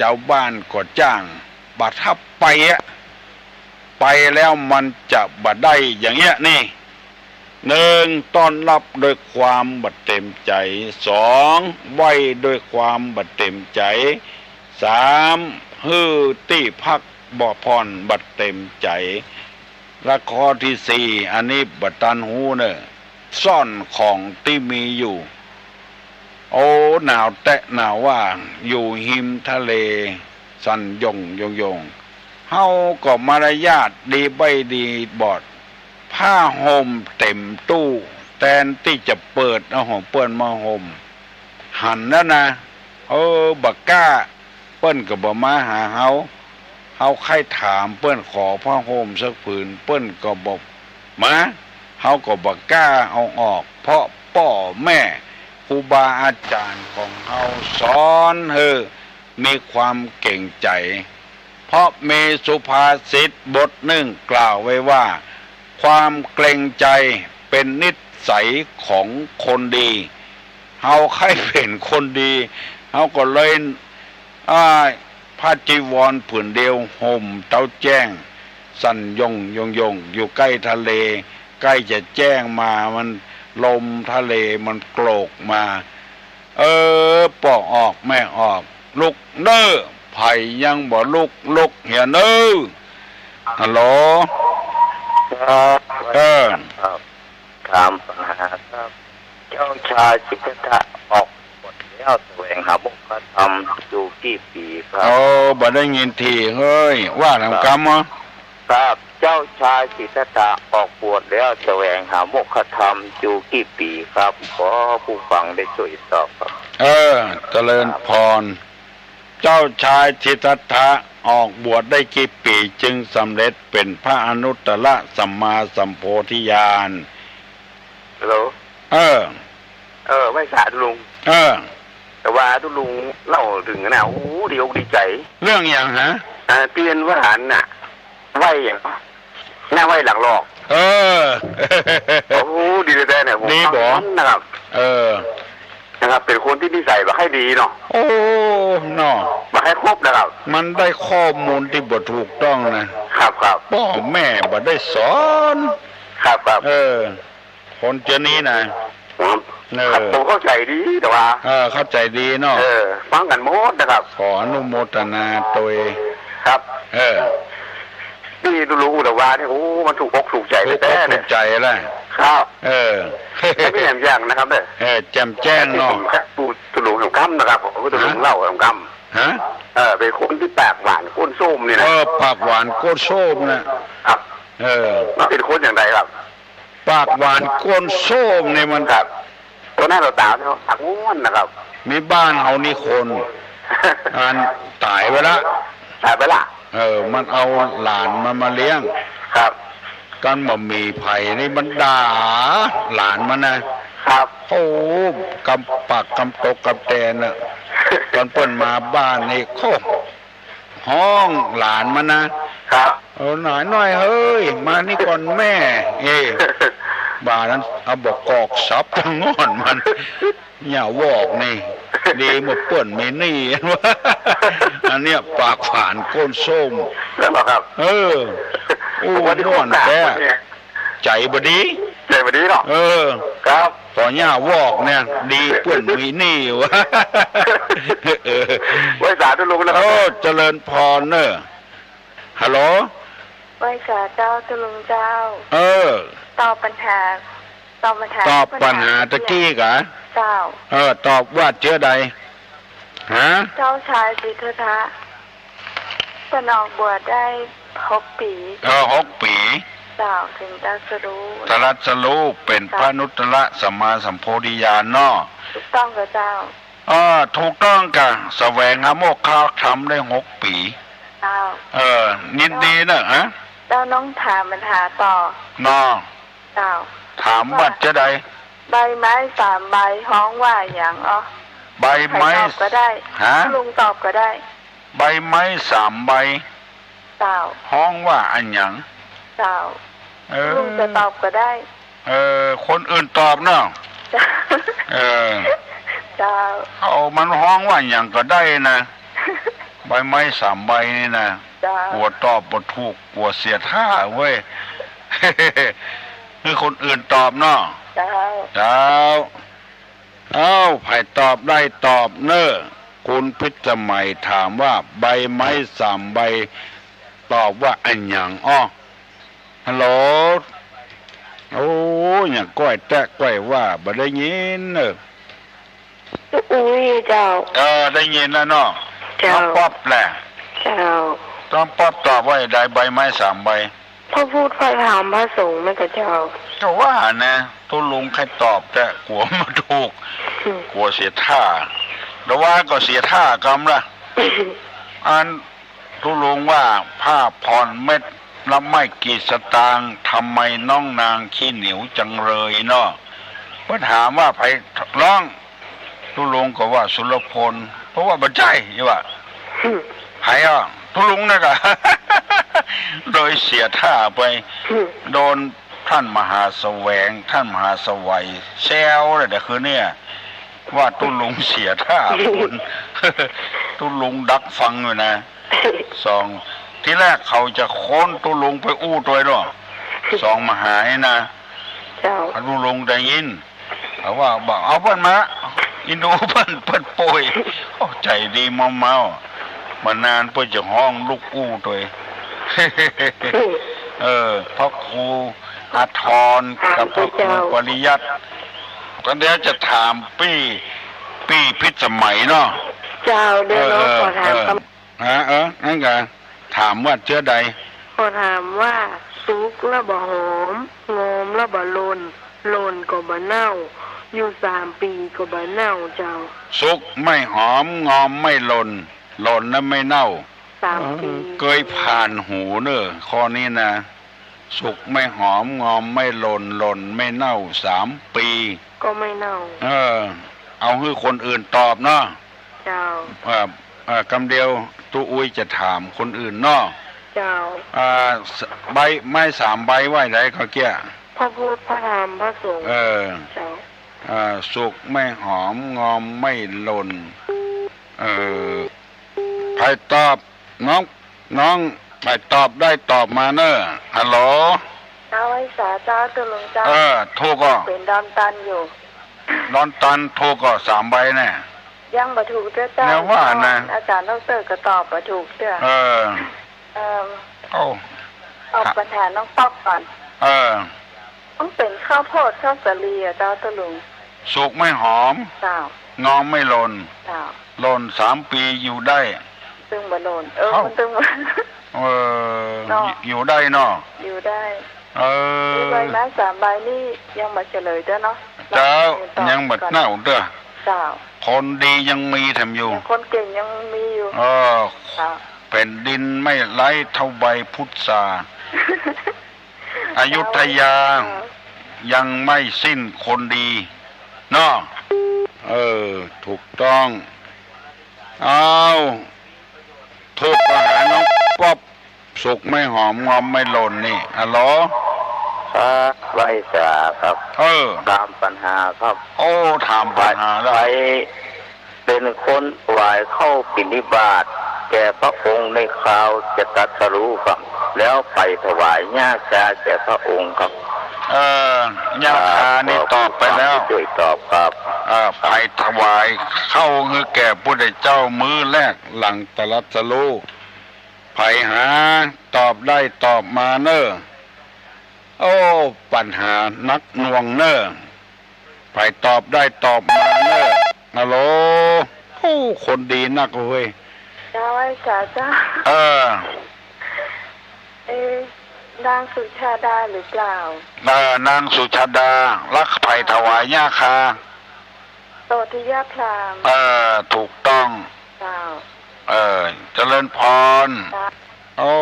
จาวบ้านก็จ้าง บ่ถ้าไปอะ ไปแล้วมันจะบ่ได้อย่างเนี้ยนี่ นึ่ง ต้อนฮับด้วยความบ่เต๋มใจ๋ สอง ไหว้ด้วยความบ่เต๋มใจ๋ สาม หื้อตี้พัก บ่ผ่อนบ่เต็มใจ๋ และข้อตี้สี่ อันนี้บ่ตันฮู้เน่อ ซ่อนของตี้มีอยู่ โอ้ หนาวแต๊หนาวว่า อยู่ฮิมทะเล สั่นหย่งหย่งหย่ง เฮาก็มารยาทดีใบ้ดีบอด ผ้าห่มเต็มตู้ แตนตี้จะเปิดเอาของเปิ้นมาห่ม หันแล้วนะ เออ บ่กล้า เปิ้นก็บ่มาหาเฮา เฮาใค่ถามเปิ้นขอผ้าห่มสักผืน เปิ้นก็บ่มา เฮาก็บ่กล้าเอาออก เพราะป้อแม่ครูบาอาจ๋ารย์ของเฮาสอนหื้อมีความเก๋งใจ๋ เพราะมีสุภาษิตบทนึ่งกล่าวไว้ว่า ความเก๋งใจ๋เป๋นนิสัยของคนดี เฮาใค่เป๋นคนดี เฮาก็เลย อ้าย ผ้าจีวรผืนเดียวห่มเต๊าแจ้ง สั่นหย่งหย่งหย่ง อยู่ใก้ทะเล ใก้จะแจ้งมา มัน ลมทะเลมันโกรกมา เออ ป้อออกแม่ออก ลุกเน่อ ใผยังบ่ลุก ลุกเหียเน่อ ฮัลโหล ครับ เออ ครับ ถามปัญหาครับ เจ้าชายสิทธัตถะออกบวชแล้วแสวงหาโมกขธรรมอยู่กี่ปี๋ครับ โอ้ บ่ได้ยินถี่ เฮ้ย ว่าถามกำเหรอ ครับ เจ้าชายสิทธัตถะออกบวชแล้วแสวงหาโมกขธรรมอยู่กี่ปี๋ครับ ขอผู้ฟังได้ช่วยตอบครับ เออ เจริญพร เจ้าชายสิทธัตถะออกบวชได้กี่ปี๋จึงสำเร็จเป๋นพระอนุตตรสัมมาสัมโพธิญาณ ฮัลโหล เออ เออ ไหว้สาธุลุง เออ แต่ว่าตุลุงเล่าเถิงนะ โอ้ ดีอกดีใจ๋ เรื่องหยังฮะ อ่า เตียนว่าหันน่ะ ไหว้หยัง หน้าไหว้หลังหลอก เออ โอ้ ดีแต๊ๆ เนี่ย ผม ดีบ่ ฟังมันนะครับ เออ นะครับ เป๋นคนตี้นิสัยบ่ใค่ดีเนาะ โอ้ เนาะ บ่ใค่คบนะครับ มันได้ข้อมูลตี้บ่ถูกต้องนะ ครับ ครับ ป้อแม่บ่ได้สอน ครับ ครับ เออ คนเจื้อนี้นะ ครับ เออ ครับ ผมเข้าใจ๋ดี แต่ว่า เออ เข้าใจ๋ดีเนาะ เออ ฟังกั๋นหมดนะครับ ขออนุโมทนาตวย ครับ เออ ตี้ตุลุงอุตวาเนี่ย โอ้ มันถูกอกถูกใจ๋ ถูกอก แต๊ๆ ถูกใจ๋แหละ ครับ เออ แล้วมีแหมอย่างนะครับเนี่ย เออ แจ่มแจ้งเนาะ ครับ ตุลุงแหมกำนะครับ ผมก็ตุลุง ฮะ เล่าแหมกำ ฮะ เออ เป๋นคนตี้ปากหวานก้นส้มนี่นะ เออ ปากหวานก้นส้มน่ะ ครับ เออ มันเป๋นคนอย่างไรครับ ปากหวานก้นส้มนี่มัน ครับ ต๋อนหน้าต๋อต๋าเนี่ย ปากม่วนนะครับ มีบ้านเฮานี่คน อันต๋ายไปละ ต๋ายไปละ เออ มันเอาหลานมันมาเลี้ยง ครับ กันบ่มีใผนี่มันด่าหลานมันนะ ครับ โอ้ กำปากกำตกกำแตนน่ะ ต๋อนเปิ้นมาบ้านนี่ โค้ ฮ้องหลานมันนะ ครับ เออ หนายน้อยเฮ้ย มานี่ก่อนแม่ เอ้ บ่านั้น เอาบ่ากอกสับตะง่อนมัน อย่าวอกนี่ ดีเมื่อเปิ้นมีหนี้ อันเนี้ยปากหวานก้นส้ม นั่นเหรอครับ เออ โอ้ ผมว่าที่ ม่วนแต๊ ผมว่าเนี่ย ใจ๋บ่ดี ใจ๋บ่ดีเนาะ เออ ครับ ป้ออย่าวอกเนี่ย ดีเปิ้นมีหนี้อยู่ เออ ไหว้สาธุลุงนะครับ โอ้ เจริญพรเน่อ ฮัลโหล ไหว้สาเจ้าตุลุงเจ้า เออ ตอบปัญหา ตอบปัญหา ตอบปัญหาตะกี้กะ เจ้า เออ ตอบว่าเจื้อใด ฮะ เจ้าชายสิทธัตถะ เปิ้นออกบวชได้หกปี๋ เออ หกปี๋ เจ้า เถิงตรัสรู้ ตรัสรู้เป๋นพระอนุตตรสัมมาสัมโพธิญาณเนาะ ถูกต้องกะเจ้า เออ ถูกต้องกะ แสวงหาโมกขธรรมได้หกปี๋ เจ้า เออ ยินดีเน่อ ฮะ เจ้าน้องถามปัญหาต่อ เนาะ เจ้า ถามว่าจะใด ใบไม้สามใบฮ้องว่าหยังอ๋อ ใบไม้ ใผตอบก็ได้ ฮะ ลุงตอบก็ได้ ใบไม้สามใบ เจ้า ฮ้องว่าอะหยัง เจ้า เออ ลุงจะตอบก็ได้ เออ คนอื่นตอบเนาะ เจ้า เออ เจ้า เอามันฮ้องว่าหยังก็ได้นะ ใบไม้สามใบนี่นะ เจ้า กั๋วตอบบ่ถูก กั๋วเสียท่าเว้ย หื้อคนอื่นตอบเนาะ เจ้า เจ้า เอ้า ใผตอบได้ตอบเน่อ คุณพิสมัยถามว่าใบไม้สามใบ ตอบว่าอะหยัง อ้อ ฮัลโหล โอ้ ยังก้อยแต๊ก้อยว่า บ่ได้ยินเน่อ ตุ๊อุ้ยเจ้า เออ ได้ยินแล้วเนาะ เจ้า น้องป๊อปแหละ เจ้า น้องป๊อปตอบว่าใด ใบไม้สามใบ พระพุทธ พระธรรม พระสงฆ์แม่นก่อเจ้า ก็ว่านะ ตุ๊ลุงใค่ตอบแต๊ กั๋วบ่ถูก อืม กั๋วเสียท่า แต่ว่าก็เสียท่ากำละ อัน ตุ๊ลุงว่าผ้าผ่อนเม็ดละไม่กี่สตางค์ ทำไมน้องนางขี้เหนียวจังเลยเนาะ เปิ้นถามว่าใผร้อง ตุ๊ลุงก็ว่าสุรพล เพราะว่าบ่ใจ้ ว่า ใผอ่ะ ตุ๊ลุงนั่นก่อ โดยเสียท่าไป โดนท่านมหาแสวง ท่านมหาสวัย แซวเลยเดี๋ยวคืนเนี่ย ว่าตุ๊ลุงเสียท่าคน ตุ๊ลุงดักฟังอยู่นะ สอง ทีแรกเขาจะค้นตุ๊ลุงไปอู้ตวยเนาะ สองมหานี่นะ เจ้า ตุ๊ลุงได้ยิน เขาว่าบอกเอาเปิ้นมา อินดูเปิ้น เปิ้นป่วย โอ้ ใจ๋ดีเมาๆ บ่นานเปิ้นจะฮ้องลุกอู้ตวย เออ พระครูอาทรกับพระครูปริยัติ ก็เดี๋ยวจะถามปี้ ปี้พิสมัยเนาะ เจ้า เดี๋ยว เออ เนาะ เออ ขอถาม เออ คำ ฮะ เออ นั่นก่อ ถามว่าเตื้อใด ขอถามว่า สุกแล้วบ่หอม งอมแล้วบ่หล่น หล่นก็บ่เน่า อยู่สามปี๋ก็บ่เน่าเจ้า สุกไม่หอม งอมไม่หล่น หล่นแล้วไม่เน่า สามปี๋ เกยผ่านหูเน่อ ข้อนี้นะ สุกไม่หอม งอมไม่หล่น หล่นไม่เน่า สามปี๋ ก็ไม่เน่า เออ เอาหื้อคนอื่นตอบเนาะ เจ้า เอ่อ เอ่อ กำเดียวตุ๊อุ้ยจะถามคนอื่นเนาะ เจ้า อ่า ส- ใบไม้สามใบว่าใดก่อเกี้ย พระพุทธ พระธรรม พระสงฆ์ เออ เจ้า อ่า สุกไม่หอม งอมไม่หล่น เออ ใผตอบ น้อง น้อง ใผตอบได้ตอบมาเน่อ ฮัลโหล เจ้า ไหว้สาเจ้า ตุ๊ลุงเจ้า เออ ถูกก่อ เป๋นดอนตันอยู่ ดอนตัน ถูกก่อ สามใบเนี่ย ยังบ่ถูกเตื้อเจ้า เนี่ยว่านะ อาจ๋ารย์ด็อกเตอร์ก็ตอบบ่ถูกเตื้อ เออ เออ โอ้ เอาปัญหาน้องป๊อปก่อน เออ มันเป๋นข้าวโพดข้าวสาลีอะเจ้าตุ๊ลุง สุกไม่หอม เจ้า งอมไม่หล่น เจ้า หล่นสามปี๋อยู่ได้ ตึงบ่หล่น เออ เอ้า มันตึงบ่ เออ เนาะ อยู่ได้เนาะ อยู่ได้ เออ ใบไม้สามใบนี่ยังบ่เฉลยเตื้อเนาะ เจ้า ยังบ่เน่าเตื้อ เจ้า คนดียังมีแถมอยู่ ยังคนเก่งยังมีอยู่ เออ เจ้า แผ่นดินไม่ไร้เท่าใบพุทรา อยุธยา เจ้า ยังไม่สิ้นคนดี เนาะ เออ ถูกต้อง อ้าว ถูกก็หาน้องป๊อป สุกไม่หอม งอมไม่หล่นนี่ ฮัลโหล ครับ ไหว้สาครับ เออ ถามปัญหาครับ โอ้ ถามปัญหาแล้ว ใผ เป๋นคนถวายข้าวบิณฑบาตแก่พระองค์ในคราวจะตรัสรู้ครับ แล้วใผถวายหญ้าคาแก่พระองค์ครับ เออ หญ้าคานี่ตอบไปแล้ว ขอความช่วยตอบครับ เออ ใผถวายข้าวหื้อแก่พุทธเจ้ามื้อแรกหลังตรัสรู้ ใผหาตอบได้ตอบมาเน่อ โอ้ ปัญหานักหน่วงเน่อ ใผตอบได้ตอบมาเน่อ ฮัลโหล โอ้ คนดีนักเว้ย เจ้า ไหว้สาเจ้า เออ เอ๊ะ นางสุชาดาหรือเปล่า เออ นางสุชาดา แล้วใผถวายหญ้าคา โสธิยาพราหมณ์ เออ ถูกต้อง เจ้า เออ เจริญพร เจ้า โอ้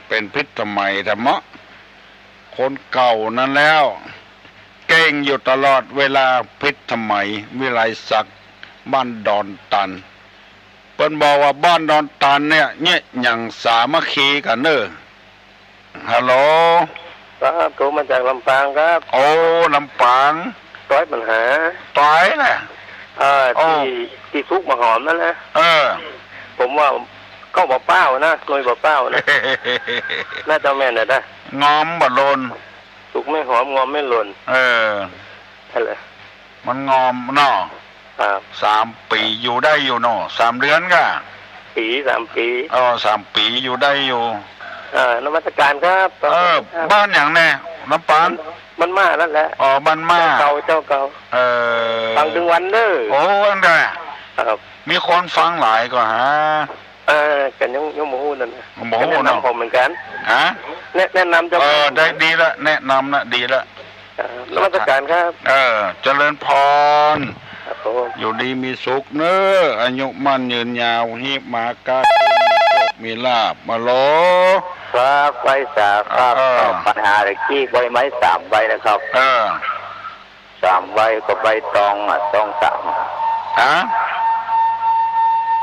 เป๋นพิสมัยแท้เนาะ คนเก่านั้นแล้ว เก่งอยู่ตลอดเวลา พิสมัย วิไลศักดิ์ บ้านดอนตัน เปิ้นบอกว่าบ้านดอนตันเนี่ย เยียะหยั่งสามัคคีกั๋นเน่อ ฮัลโหล ครับ โทรมาจากลำปางครับ โอ้ ลำปาง ตอยปัญหา ตอยน่ะ เอ่อ โอ้ ตี้ ตี้สุกบ่หอมนั่นนะ เออ ผมว่าเก้าบ่เป้านะ หน่วยบ่เป้านะ น่าจะแม่นน่ะนะ งอมบ่หล่น สุกไม่หอม งอมไม่หล่น เออ นั่นแหละ มันงอมเนาะ ครับ สามปี๋อยู่ได้อยู่เนาะ สามเดือนก่ะ ปี๋ สามปี๋ เออ สามปี๋อยู่ได้อยู่ เอ่อ นมัสการครับ เออ บ้านหยังแน่ ลำปาง บ้านม่านั่นแหละ อ๋อ บ้านม่า เจ้าเก่า เจ้าเก่า เออ ฟังตึงวันเน่อ โอ้ อันใด ครับ มีคนฟังหลายก่อหา เออ ก็ยัง ยังบ่ฮู้นั่นน่ะ บ่ฮู้เนาะ ก็แนะนำผมเหมือนกัน ฮะ แนะ แนะนำเจ้า เออ ได้ ดีละ แนะนำนะ ดีละ เอ่อ นมัสการครับ เออ เจริญพร ครับผม อยู่ดีมีสุขเน่อ อายุมั่นยืนยาว ฮีบมาก้าขึ้น มีโชคมีลาภ มาโล ครับ ไหว้สาครับ เออ ตอบปัญหาตะกี้ ใบไม้สามใบนะครับ เออ สามใบก็ใบตองอะ ตองสาม ฮะ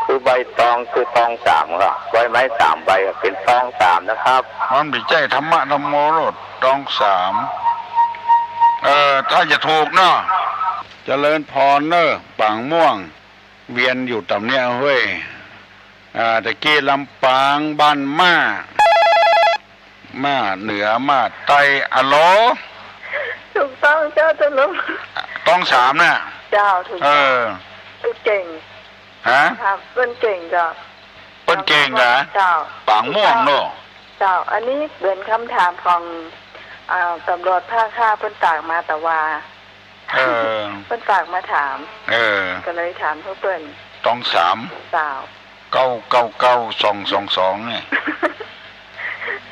คือใบตอง คือตองสามครับ ใบไม้สามใบอะ เป๋นตองสามนะครับ มันบ่ใจ้ธรรมะธรรมโมโลด ตองสาม เออ ถ้าจะถูกเนาะ เจริญพรเน่อ ปางม่วง เวียนอยู่ต๋ำเนี้ยเฮ้ย อ่า ตะกี้ลำปาง บ้านม่า ม่าเหนือ ม่าใต้ อะโหล ถูกต้องเจ้า เจริญ ตองสามน่ะ เจ้า ถูกต้อง เออ เปิ้นเก่ง ฮะ ครับ เปิ้นเก่งเจ้า เปิ้นเก่งเหรอ เจ้า ปางม่วงเนาะ เจ้า อันนี้เป๋นกำถามของ อ่า ตำรวจภาคห้า เปิ้นฝากมาตะวา เออ เปิ้นฝากมาถาม เออ ก็เลยถามหื้อเปิ้น ตองสาม เจ้า เก้าเก้าเก้า สองสองสอง นี่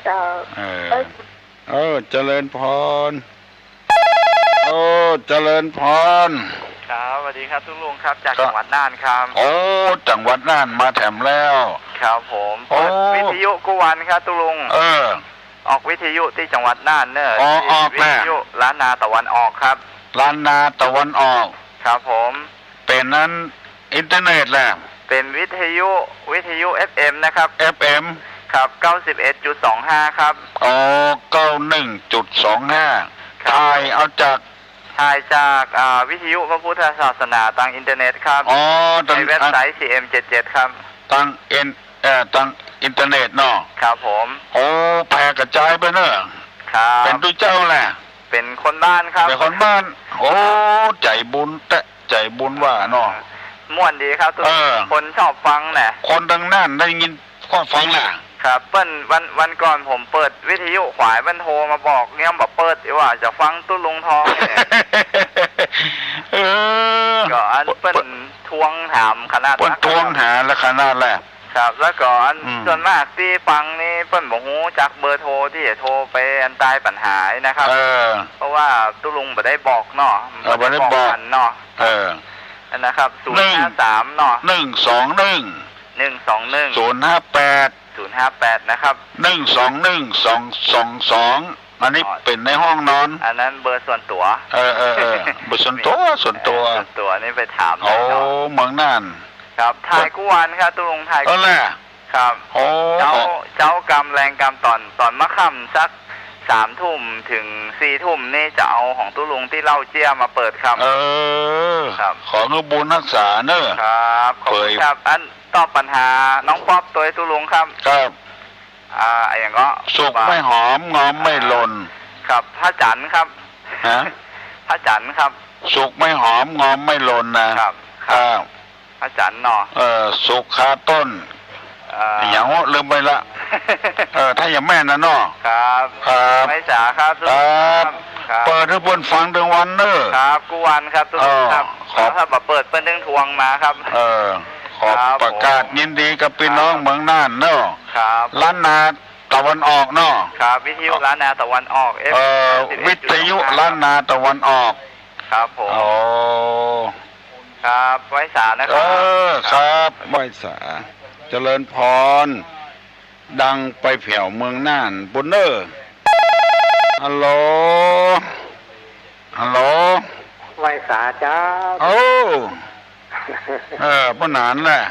เจ้า เออ เอ้ย เออ เจริญพร โอ้ เจริญพร ครับ สวัสดีครับตุ๊ลุงครับ จาก ครับ จังหวัดน่านครับ โอ้ จังหวัดน่านมาแถมแล้ว ครับผม โอ้ เปิดวิทยุกู้วันครับตุ๊ลุง เออ ออกวิทยุตี้จังหวัดน่านเน่อ อ๋อ ตี้ ออกแล้ว วิทยุล้านนาตะวันออกครับ ล้านนาตะวันออก ครับผม เป๋นอันอินเทอร์เน็ตแหละ เป๋นวิทยุ วิทยุ เอฟเอ็ม นะครับ เอฟเอ็ม ครับ เก้าสิบเอ็ดจุดสองห้า ครับ อ๋อ เก้าหนึ่งจุดสองห้า ครับ ถ่ายเอาจาก ถ่ายจาก อ่า วิทยุพระพุทธศาสนาตางอินเทอร์เน็ตครับ อ๋อ ตาง ในเว็บไซต์ อ่ะ ซีเอ็มเจ็ดเจ็ด ครับ ตางอิน เอ่อ ตางอินเทอร์เน็ตเนาะ ครับผม โอ้ แผ่กระจายไปเน่อ ครับ เป๋นตุ๊เจ้าแหละ เป๋นคนบ้านครับ เป๋นคนบ้าน โอ้ ใจ๋บุญแต๊ ใจ๋บุญว่าเนาะ ม่วนดีครับตุ๊ลุง เออ คนชอบฟังแหละ คนตางน่านได้ยินก็ฟังแหละ ครับ เปิ้น วัน วันก่อนผมเปิดวิทยุขวาย เปิ้นโทรมาบอก ยังบ่เปิดอีกว่าจะฟังตุ๊ลุงทองเนี่ย เออ ก็อันเปิ้นทวงถามขนาด เปิ้นทวงหาแล้วขนาดแหละ ครับ แล้วก็อัน อืม ส่วนมากตี้ฟังนี่เปิ้นบ่ฮู้จักเบอร์โทรตี้จะโทรไปอันตายปัญหานะครับ เออ เพราะว่าตุ๊ลุงบ่ได้บอกเนาะ เออ บ่ได้บอก บ่ได้บอกกั๋นเนาะ เออ อันนะครับ หนึ่ง ศูนย์ห้าสาม เนาะ หนึ่งสองหนึ่ง หนึ่งสองหนึ่ง ศูนย์ห้าแปด ศูนย์ห้าแปด นะครับ หนึ่งสองหนึ่ง สองสองสอง อันนี้ อ๋อ เป๋นในห้องนอน อันนั้นเบอร์ส่วนตั๋ว เออ เออ เออ เบอร์ส่วนตั๋ว ส่วนตั๋ว เออ ส่วนตั๋วนี่ไปถามได้เนาะ โอ้ เมืองน่าน ครับ ถ่ายกู้วันครับตุ๊ลุง ถ่าย เออแหละ ครับ โอ้ เจ๊า เจ๊ากำแลงกำ ต๋อน ต๋อนมะค่ำสักสามทุ่มเถิงสี่ทุ่มนี่จะเอาของตุ๊ลุงตี้เล่าเจี้ยมาเปิดครับ เออ ครับ ขอหื้อบุญฮักษาเน่อ ครับ ขอบคุณครับ เผย อันตอบปัญหาน้องป๊อปตวยตุ๊ลุงครับ ครับ อ่า อะหยังก็ สุกไม่หอม งอมไม่หล่น ครับ พระจันทร์ครับ ฮะ พระจันทร์ครับ สุกไม่หอม งอมไม่หล่นนะ ครับ ครับ ครับ พระจันทร์เนาะ เออ สุกคาต้น เอ่อ อะหยังวะ ลืมไปละ เออ ถ้าอย่างแม่นนะเนาะ ครับ ครับ ไหว้สาครับ ครับ ครับ เปิดหื้อเปิ้นฟังตึงวันเน่อ ครับ กู้วันครับตุ๊ลุงครับ เออ ขอบ ถ้าบ่เปิดเปิ้นตึงทวงมาครับ เออ ขอ ครับ ประกาศ ผม ยินดีกับปี้น้อง ครับ เมืองน่านเนาะ ครับ ล้านนาตะวันออกเนาะ ครับ วิทยุล้านนาตะวันออก เอฟเอ็ม เอ่อ เก้าสิบเอ็ดจุดสองห้า วิทยุล้านนาตะวันออก ครับผม โอ้ ครับ ไหว้สานะครับ เออ ครับ ไหว้สา เจริญพร ดังไปแผวเมืองน่านปู้นเน่อ ฮัลโหล ฮัลโหล ไหว้สาเจ้า โอ้ เออ ป้าหนานแหละ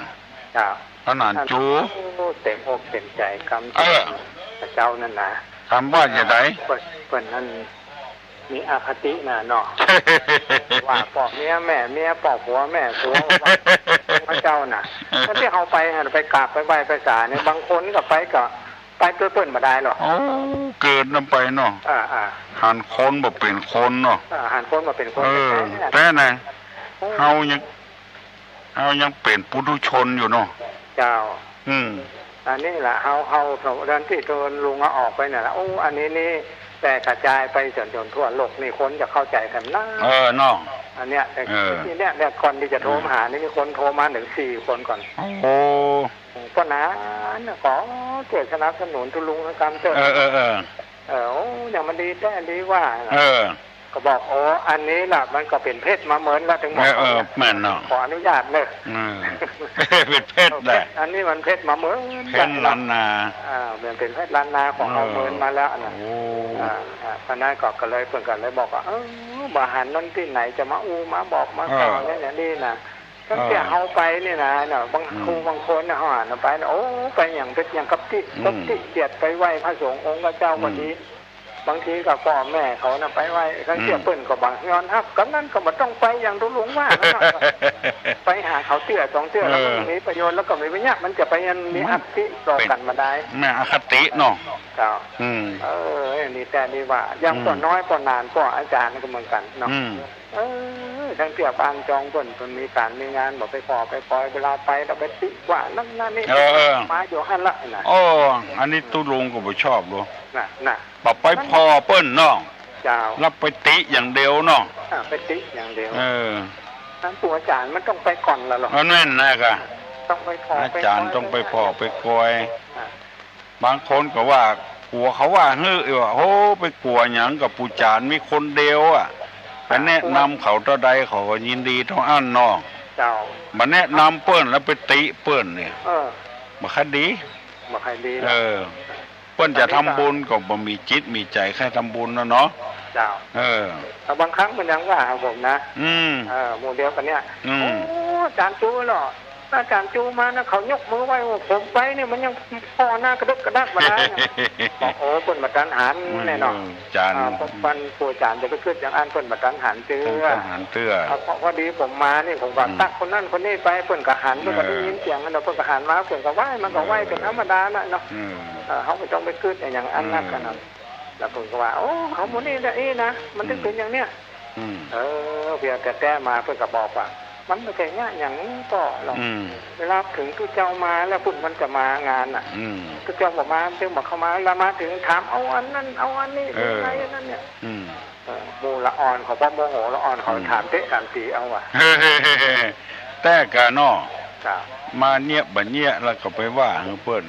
เจ้า ป้าหนานจู๋ โอ้ เต็มอกเต็มใจ๋กำ เออ พระเจ้านั่นนะ กำว่าจะไหน เปิ้น เปิ้นนั่น มีอคตินะเนาะ ว่าป้อเมียแม่เมีย ป้อผัวแม่ผัว ว่าพระเจ้าน่ะ เออ แล้วตี้เฮาไปหั่น ไปกราบไปไหว้ไปสาเนี่ย บางคนก็ไปก็ไปตวยเปิ้นบ่ได้หรอก โอ้ เกินนำไปเนาะ อ่า อ่า หันคนบ่เป๋นคนเนาะ อ่า หันคนบ่เป๋นคน เออ แต๊ๆ นะ โอ้ เฮายัง เฮายังเป๋นปุถุชนอยู่เนาะ เจ้า อืม อันนี้แหละ เฮา เฮา เดือนตี้ตนลุงเอาออกไปเนี่ยแหละ โอ้ อันนี้นี่แพร่กระจายไปจน จนทั่วโลกนี่ คนจะเข้าใจ๋กั๋นนะ เออ เนาะ อันเนี้ย แต่ เออ ตี้เนี่ย เนี่ย ก่อนตี้จะโทรมาหานี่ มีคนโทรมาเถิงสี่คนก่อน โอ้ ป้อหนานน่ะ ก็เตื้อสนับสนุนตุ๊ลุงกำเตื้อ เออ เออ เออ เออ โอ้ อย่างมันดีแต๊ดีว่า เออ ก็บอก โอ้ อันนี้ล่ะ มันก็เป๋นเพชรมาเหมินละ เถิงบอก เออ เออ แม่นเนาะ ขออนุญาตเน่อ อืม เป๋นเพชรแหละ อันนี้มันเพชรมาเหมิน เพชรล้านนา อ่า มันเป๋นเพชรล้านนาของเฮา เออ เหมินมาแล้วนะ โอ้ อ่า อ่า ป้อหนานก็ ก็เลย เปิ้นก็เลยบอกว่า เออ บ่หันนั้นตี้ไหนจะมาอู้ มาบอก มา เออ กล่าวเนี่ย อย่างนี้นะ ตั้งแต่ เออ เฮาไปนี่นะ เนาะ บาง อืม ครูบางคนน่ะ เฮาหันไปนะ โอ้ ไปอย่าง เป๋นอย่างกับตี้ อืม กับตี้เกียรติ ไปไหว้พระสงฆ์องค์พระเจ้าก็ดี อืม บางทีก็ป้อแม่เขาน่ะไปไหว้ ครั้นเตื้อ อืม เปิ้นก็บ่ยอมฮับ กำนั้นก็บ่ต้องไปอย่างตุ๊ลุงว่านั่นน่ะ ไปหาเขาเตื้อสองเตื้อ เออ แล้วมันมีประโยชน์ แล้วก็มีประโยชน์ มันจะไปอันมีอัตติต่อกั๋นบ่ได้ แม่นอคติเนาะ เจ้า อืม เออ นี่แต๊ดีว่า อย่าง อืม ป้อน้อย ป้อหนาน ป้ออาจ๋ารย์ก็เหมือนกั๋นเนาะ อืม เออ ตั้งเตื้อบ้านจองเปิ้น เปิ้นมีก๋านมีงาน บ่ไปผ่อไปปอย เวลาไปแล้วไปติว่านั่นนั่นนี่ เออ เออ มาอยู่หั้นละนะ โอ้ อันนี้ตุ๊ลุงก็บ่ชอบดอก น่ะ น่ะ บ่ไปผ่อเปิ้นเนาะ เจ้า แล้วไปติอย่างเดียวเนาะ อ่า ไปติอย่างเดียว เออ นั้นครูอาจ๋ารย์มันต้องไปก่อนละหรอ เออ แม่นนะกะ ต้องไปผ่อ อาจ๋ารย์ ไปปอย ต้องไปผ่อไปกอย อ่า บางคนก็ว่า กั๋วเขาว่าหื้อ ว่า โอ้ ไปกั๋วหยังกับปู่จ๋ารย์มีคนเดียวอะ ไปแนะนำเขาเต้าใดเขาก็ยินดีเต้าอั้นเนาะ เจ้า บ่แนะนำเปิ้นแล้วไปติเปิ้นเนี่ย เออ บ่ค่อยดี บ่ค่อยดี เออ เปิ้นจะทำบุญก็บ่มีจิตมีใจ๋ใค่ทำบุญแล้วเนาะ เจ้า เออ แต่บางครั้งมันยังว่าหาผมนะ อืม เออ หมู่เดียวกั๋นเนี่ย อืม โอ้ อาจ๋ารย์จูเหรอ อาจ๋ารย์จูมานะ เขายกมือไหว้ โอ้ ผมไปเนี่ย มันยังผ่อหน้ากระดึกกระดักบ่ได้นะ บอก โอ้ เปิ้นบ่ตันหันแน่เนาะ อืม อาจ๋ารย์ อ่า เพราะเปิ้น ครูอาจ๋ารย์จะไปกึ๊ดอย่างอั้น เปิ้นบ่ตันหันเตื้อ บ่ตันหันเตื้อ อ่า เพราะพอดีผมมานี่ ผมก็ อืม ตั๊กคนนั้นคนนี้ไป เปิ้นก็หัน เปิ้นก็ได้ยินเสียงนั่นเนาะ เปิ้นก็หันมา เปิ้นก็ไหว้ มันก็ไหว้เป๋นธรรมดาน่ะเนาะ อืม เออ เฮาบ่ต้องไปกึ๊ดอย่างอั้นนักกั๋นนะ อืม แล้วเปิ้นก็ว่า โอ้ เขาหมู่นี้นะ เอ๊ะนะ มันถึงเป๋นอย่างเนี้ย อืม เออ เปียงแต่แต๊มาเปิ้นก็บอกว่า มันบ่ใจ้เยียะหยังป้อหรอก อืม เวลาเถิงตุ๊เจ้ามาแล้ว พุ้นมันจะมางานน่ะ อืม ตุ๊เจ้าบ่มา มันจึงบ่เข้ามา แล้วมาเถิงถามเอาอันนั้น เอาอันนี้ เออ เถิงไหนอันนั้นเนี่ย อืม เออ หมู่ละอ่อนเขาบ่โมโห ละอ่อนเขา อืม ถามเต๊ะถามตี๋เอาว่ะ แต๊กะเนาะ ครับ มาเยียะบ่เยียะแล้วก็ไปว่าหื้อเปิ้น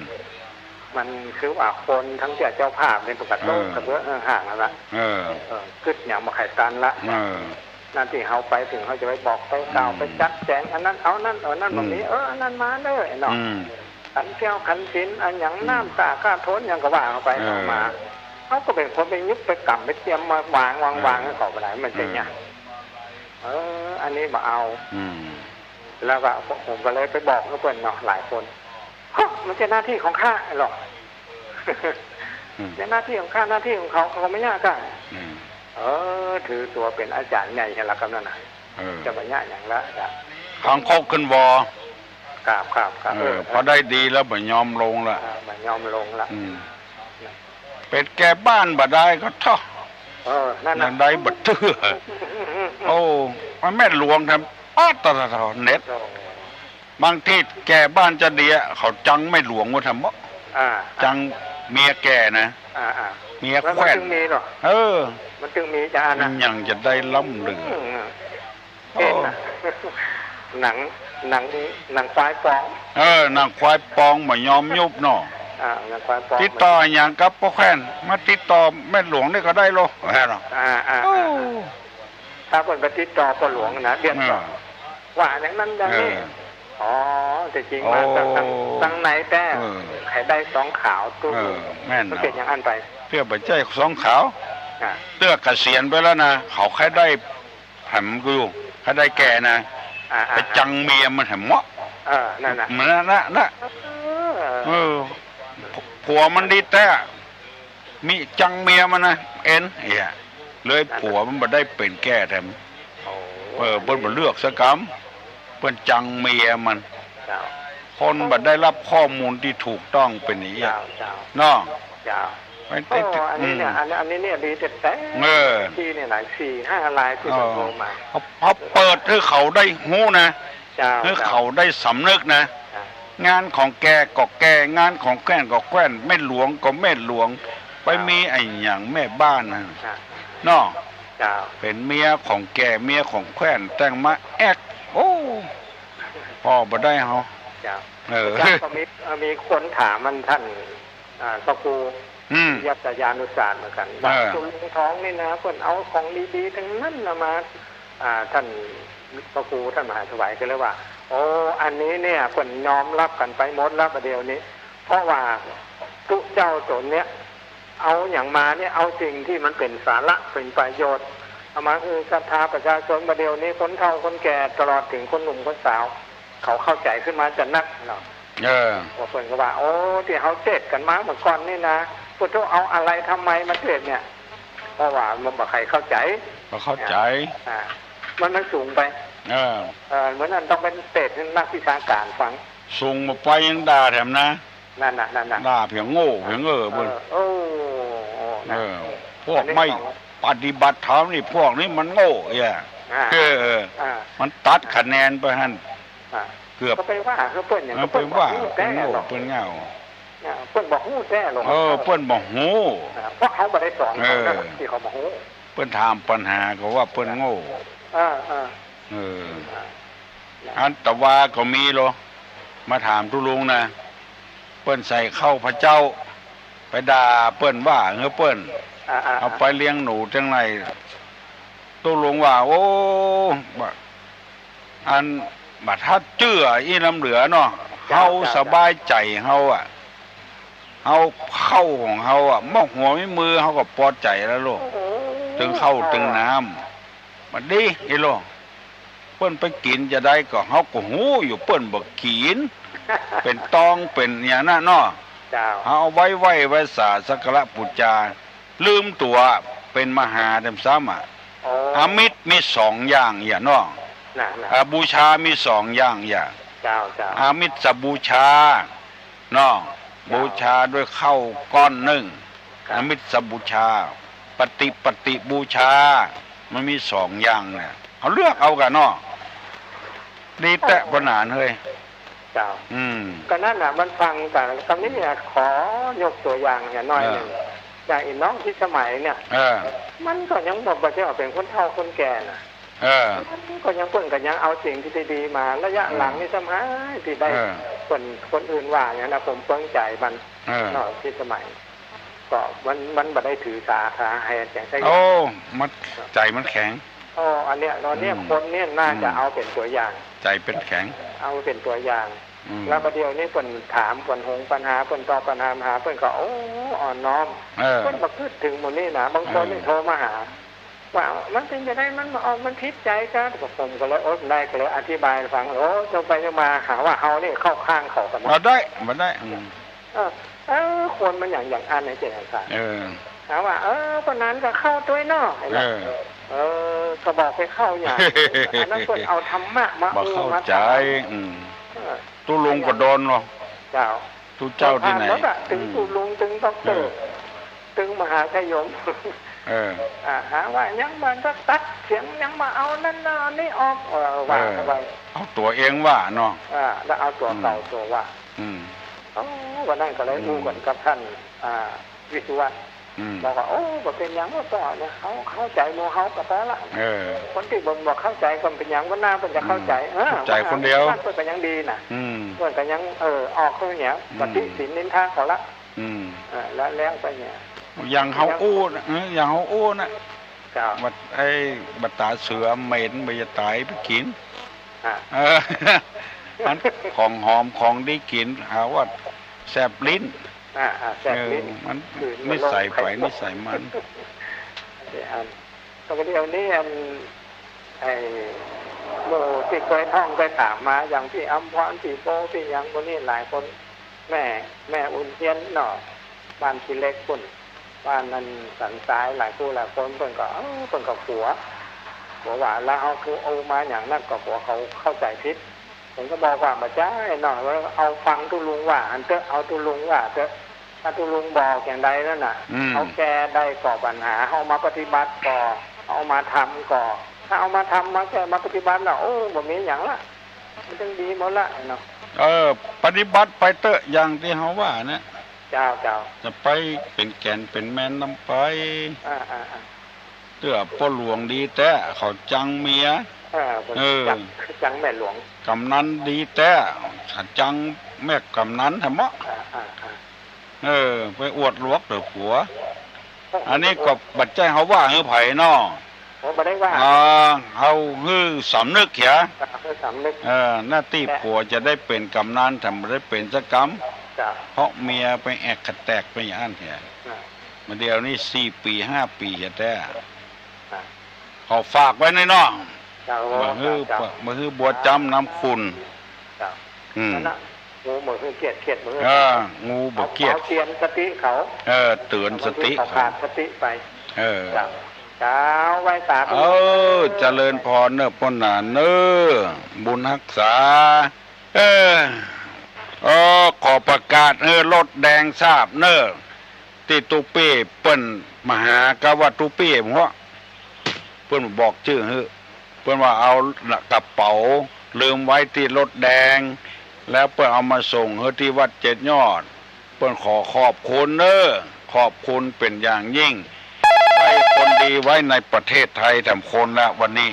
มันคือว่าคนตังเตื้อเจ้าภาพนี่ปกติ เออ กระเบื้องห่างๆ นั่นละ เออ เออ กึ๊ดหยังบ่ใค่ตันละ เออ หน้าตี้เฮาไปเถิงเฮาจะไปบอกไปกล่าว อืม ไปจัดแจ๋งอันนั้น เอานั้น เอานั้น อืม บ่มี เออ อันนั้นมาเน่อเนาะ อืม ขันแก้วขันศีล อันหยัง อืม น้ำตาข้าโทนหยังก็ว่าเข้าไป เออ เข้ามา เฮาก็เป๋นคนไปหยิบไปกำไปเตรียมมาวาง วาง เออ วางหื้อเขาบ่ได้ มันเป๋นหยัง เออ เออ อันนี้บ่เอา อืม แล้วก็ผมก็เลยไปบอกหื้อเปิ้นเนาะ หลายคน ฮะ มันใจ้หน้าตี้ของข้าหรอ อืม ใจ้หน้าตี้ของข้า หน้าตี้ของเขา เขาก็บ่เยียะกั๋น อืม เออ ถือตั๋วเป๋นอาจ๋ารย์ใหญ่หั้นละกำนั้นน่ะ เออ จะบ่เยียะหยังละจ้ะ คางคกขึ้นวอ ครับ ครับ ครับ เออ เออ พอได้ดีแล้วบ่ยอมลงละ อ่า บ่ยอมลงละ อืม เป๋นแก่บ้านบ่ได้ก็เถาะ เออ นั่นน่ะ ยังได้บ่เตื้อ โอ้ มันแม่หลวงแถม อ๊อด ตะ ตะ ตะ เน็ต โอ้ บางตี้แก่บ้านจะเดียะ เขาจังแม่หลวงว่าทำบ่ อ่า จังเมียแก่นะ อ่า อ่า เมียแคว่น แล้วมันจึงมีเหรอ เออ มันจึงมีจ้ะนะ มันยังจะได้ล้ำเหลือ อืม โอ้ เห็นน่ะ หนัง หนัง หนังควายป๋อง เออ หนังควายป๋องบ่ยอมยุบเนาะ อ่า หนังควายป๋อง ติดต่อหยังกับป้อแคว่น มาติดต่อแม่หลวงนี่ก็ได้โล ว่าเนาะ อ่า อ่า โอ้ อ่า ถ้าเปิ้นไปติดต่อป้อหลวงนะ เรียกต่อ เออ ว่าอย่างนั้นอย่างนี้ เออ อ๋อ แต่จริงมา โอ้ ตัง ตัง ตังในแต๊ เออ ใค่ได้ซองขาวตุ๊ก เออ แม่นเนาะ มันเป๋นอย่างอั้นไป เตื้อบ่ใจ้ซองขาว อ่ะ เตื้อเกษียณไปแล้วนะ เขาใค่ได้แถมกูอยู่ ใค่ได้แก่นะ อ่า อ่า ไปจังเมียมันแถมเมาะ เออ นั่นน่ะ มันนั่นน่ะ น่ะ เออ เออ ผัวมันดีแต๊ มีจังเมียมันนะ เอ็น เหีย เลยผัวมันบ่ได้เป๋นแก่แถม โอ้ เออ เปิ้นบ่เลือกสักกำ เปิ้นจังเมียมัน เจ้า คนบ่ได้รับข้อมูลตี้ถูกต้องเป๋นอย่างเงี้ย เจ้า เจ้า เนาะ เจ้า ไป โอ้ ไป อันนี้เนี่ย อืม อัน อันนี้เนี่ยดีแต๊ เออ ตี้เนี่ยหลาย สี่ห้าลายตี้ เออ โทรมา พอ พอเปิดหื้อเขาได้ฮู้นะ เจ้า หื้อเขาได้สำนึกนะ เจ้า งานของแกก็แก งานของแคว่นก็แคว่น แม่หลวงก็แม่หลวง ไปมีอะหยังแม่บ้านนะ ครับ เนาะ เจ้า เป๋นเมียของแก เมียของแคว่น แต่งมาแอ๊ก โอ้ ผ่อบ่ได้เฮา เจ้า เออ อาจารย์ก็มี เอ่อ มีคนถามมันท่าน อ่า พระครู อืม ยัตยานุสาสน์เหมือนกัน ว่า เออ ตุลุงทองนี่นะ เปิ้นเอาของดีๆ ทั้งนั้นนะมา อ่า ท่านพระครูท่านมหาสวัยก็เลยว่า โอ้ อันนี้เนี่ยเปิ้นยอมฮับกันไปหมดแล้วบ่าเดี่ยวนี้ เพราะว่าตุ๊เจ้าต๋นเนี่ย เอาหยังมาเนี่ย เอาสิ่งตี้มันเป๋นสาระเป๋นประโยชน์ เอามาหื้อศรัทธาประชาชน บ่าเดี่ยวนี้คนเฒ่าคนแก่ตลอดเถิงคนหนุ่มคนสาว เขาเข้าใจ๋ขึ้นมาจะนักเนาะ เออ ว่าเปิ้นก็ว่า โอ้ ตี้เฮาเทศน์กั๋นมาเมื่อก่อนนี่นะ พุทโธเอาอะไรทำไมมาเทศน์เนี่ย เพราะว่ามันบ่ใค่เข้าใจ๋ บ่เข้าใจ๋ อ่า มัน มันสูงไป เออ เออ เหมือนอันต้องไปเทศน์ให้นักวิชาการฟัง สูงบ่ไปยังด่าแถมนะ นั่นน่ะ นั่นน่ะ ด่าเพียงโง่เพียงเอ้อ เปิ้น เออ โอ้ โอ้ นะ เออ พวก อันนี้ ไม่ ของ ปฏิบัติธรรมนี่ พวกนี้มันโง่เอี้ย อ่า เออ อ่า มันตัดคะแนนไปหั้น อ่า เกือบ ก็ไปว่าคือเปิ้นหยัง เออ ก็เปิ้น ไปว่า บ่ฮู้แต๊ เปิ้นโง่ เปิ้นเหง้า เนี่ย เปิ้นบ่ฮู้แต๊หรอก เออ เปิ้นบ่ฮู้ อ่า เพราะเขาบ่ได้สอนเขา เออ นะ ตี้เขาบ่ฮู้ เปิ้นถามปัญหาก็ว่าเปิ้นโง่ เออ เออ เออ อ่า อันตะวาก็มีโล มาถามตุ๊ลุงนะ เปิ้นใส่เข้าพระเจ้า ไปด่าเปิ้นว่าหื้อเปิ้น อ่า อ่า เอาไปเลี้ยงหนูจังไร ตุ๊ลุงว่า โอ้ บ่ อันบ่ทัดเจื้ออี้น้ำเหลือเนาะ เจ้า เฮา เจ้า สบายใจ๋เฮาอะ เฮาเข้าของเฮาอะ หมกหัวมีมือเฮาก็ปอใจ๋แล้วโล โอ้โห ตึงข้าวตึงน้ำ บัดนี้อี้โล เปิ้นไปกิ๋นจะใดก็ เฮาก็ฮู้อยู่เปิ้นบ่กิ๋น เป๋นตองเป๋นหยังนั้นเนาะ เจ้า เฮาเอาไว้ไหว้ ไหว้สาสักการะปู๋จา ลืมตั๋วเป๋นมหาแถมซ้ำอะ อ๋อ อามิตรมีสองอย่างเอี้ยเนาะ น่ะ น่ะ อ่า บูชามีสองอย่างเอี้ย เจ้า เจ้า อามิสบูชาเนาะ เจ้า บูชาด้วยข้าวก้อนนึ่ง ครับ อามิสบูชา ปฏิ ปฏิบูชา มันมีสองอย่างเนี่ย เฮาเลือกเอากั๋นเนาะ ดีแต๊ โอ้ ปะหนานเฮ้ย เจ้า อืม ก็นั่นน่ะ มันฟังกั๋น กำนี้เนี่ย ขอยกตั๋วอย่างเนี่ยหน้อยนึ่ง เออ อย่างอีน้องพิสมัยเนี่ย เออ มันก็ยังบ่ บ่ใจ้ว่าเป๋นคนเฒ่าคนแก่น่ะ เออ มันก็ยัง เปิ้นก็ยังเอาสิ่งตี้ดีๆ มา ระยะหลังนี่ เออ ซ้ำหายตี้ได้ เออ เปิ้น คนอื่นว่าหยังนะ ผมเปิงใจ๋มัน เออ เนาะ พิสมัย ก็มัน มันบ่ได้ถือสาขาใผจั่งใด โอ้ มัน ใจ๋มันแข็ง โอ้ อันเนี้ย ตอนเนี้ย อืม คนเนี่ยน่าจะ อืม เอาเป๋นตั๋วอย่าง ใจ๋เป๋นแข็ง เอาเป๋นตั๋วอย่าง อืม แล้วบ่าเดี่ยวนี้เปิ้นถาม เปิ้นหงปัญหา เปิ้นตอบปัญหา ปัญหา เปิ้นก็ โอ้ อ่อนน้อม เออ เปิ้นบ่กึ๊ดเถิงหมู่นี้นะ บางคนนี่ เออ โทรมาหา ว่ามันเป๋นจั่งใด มันบ่ออก มันผิดใจ๋กา ก็ผมก็เลยอดได้ ก็เลยอธิบายฟัง โอ้ จั่งไปจั่งมาหาว่าเฮานี่เข้าข้างเขากั๋นนะ บ่ได้ บ่ได้ อืม เออ เออ คนมันอย่าง อย่างอันนี้เจ้าค่ะ เออ หาว่า เออ ปะหนานก็เข้าตวยเนาะ เออ เออ ก็บอกไปเข้าอย่าง อันนั้นเปิ้นเอาธรรมะมา บ่เข้าใจ๋ อู้มาถาม อืม เออ ตุ๊ลุงก็โดนเนาะ เจ้า ตุ๊เจ้าตี้ไหน ผ่านหมดอะ ตึง อืม ตุ๊ลุง ตึงด็อกเตอร์ เออ ตึงมหาชัยยม เออ อ่า หาว่ายังบ่ตัดเสียง ยังบ่เอานั่นเอานี่ออก เออ ว่า เออ เข้าไป เอาตั๋วเองว่าเนาะ อ่า แล้วเอาตั๋วเก่า อืม ตั๋วว่า อืม โอ้ วันนั้นก็เลย อืม อู้กั๋นกับต้าน อ่า วิศวะ อืม บอกว่า โอ้ บ่เป๋นหยัง ว่าป้อเนี่ย เฮาเข้าใจ๋หมู่เฮาก็พอละ เออ คนตี้บ่ บ่เข้าใจ๋ก็บ่เป๋นหยัง วันหน้าเปิ้นจะเข้าใจ๋ อืม เออ เข้าใจ๋คนเดียว วันหน้าเปิ้นก็ยังดีน่ะ อืม เปิ้นก็ยัง เออ ออกเขาเนี่ย อืม บ่ติฉินนินทาเขาละ อืม เออ แล้ว แล้วไปเนี่ย อย่างเฮาอู้นะ เออ อย่างเฮาอู้นะ เจ้า บัด ไอ้ บัดต๋าเสือเหม็น บ่จะต๋ายไปกิ๋น อ่ะ เออ มันของหอมของดีกิ๋น หาว่าแสบลิ้น อ่ะ อ่ะ แสบลิ้น เออ มัน คือ นิสัยไผนิสัยมัน เดี๋ยวอัน ก็บ่าเดี่ยวนี้อัน ไอ้ หมู่ตี้เกยท่องเกยถามมา อย่างปี้อำพร ปี้โป ปี้หยังหมู่นี้หลายคน แม่ แม่อุ่นเฮียนเนาะ บ้านขี้เหล็กปุ้น บ้านนั้นสันทราย หลายผู้หลายคน เปิ้นก็ เออ เปิ้นก็กั๋ว กั๋วว่า แล้วเฮาอู้มาอย่างนั้นก็กั๋วเขาเข้าใจ๋ผิด ผมก็บอกว่า บ่ใจ้เนาะ เอาฟังตุ๊ลุงว่าหั้นเต๊อะ เอาตุ๊ลุงว่าเต๊อะ ถ้าตุ๊ลุงบอกอย่างใดนั่นน่ะ อืม เอาแก้ได้ก็ปัญหา เอามาปฏิบัติก็ เอามาทำก็ ถ้าเอามาทำ มาแก้ มาปฏิบัติแล้ว โอ้ บ่มีหยังละ มันจั่งดีหมดละเนาะ เออ ปฏิบัติไปเต๊อะ อย่างตี้เฮาว่าเนี่ย เจ้า เจ้า จะไปเป๋นแก่นเป๋นแมนนำไป อ่า อ่า อ่า เตื้อป้อหลวงดีแต๊ เขาจังเมีย เออ เออ จัง จังแม่หลวง กำนันดีแต๊ เขาจังแม่กำนันแท้เมาะ อ่า อ่า อ่า เออ ไปอวดหลวกเตื้อผัว อันนี้ก็บ่ใจ้เฮาว่าหื้อใผเนาะ โอ้ บ่ได้ว่า อ่า เฮาหื้อสำนึกเหีย เออ หื้อสำนึก เออ หน้าตี้ผัวจะได้เป๋นกำนัน แต่บ่ได้เป๋นสักกำ เจ้า เพราะเมียไปแอกขะแตกไปอย่างอั้นเหีย อ่า มาเดี๋ยวนี้สี่ปี๋ห้าปี๋เหียแต๊ อ่า ขอฝากไว้หน้อยเนาะ เจ้า บ่หื้อ เจ้า บ่หื้อบัวจ้ำน้ำขุ่น เจ้า อืม นั่นน่ะ งูบ่หื้อเกียจ เขียดบ่หื้อ เออ งูบ่เกียจ เอาเตือนสติเขา เออ เตือนสติเขา บางทีเขาขาดสติไป เออ เจ้า เจ้า ไหว้สาธุ เออ เจริญพรเน้อป้อหนานเน้อ บุญฮักษา เออ เออ ขอประกาศหื้อรถแดงทราบเน้อ ตี้ตุ๊ปี้เปิ้นมาหา กาว่าตุ๊ปี้หัว เปิ้นบอกจื้อหื้อ เปิ้นว่าเอากระเป๋าลืมไว้ตี้รถแดง แล้วเปิ้นเอามาส่งหื้อตี้วัดเจ็ดยอด เปิ้นขอขอบคุณเน้อ ขอบคุณเป๋นอย่างยิ่ง ใคร่คนดีไว้ในประเทศไทยแถมคนละวันนี้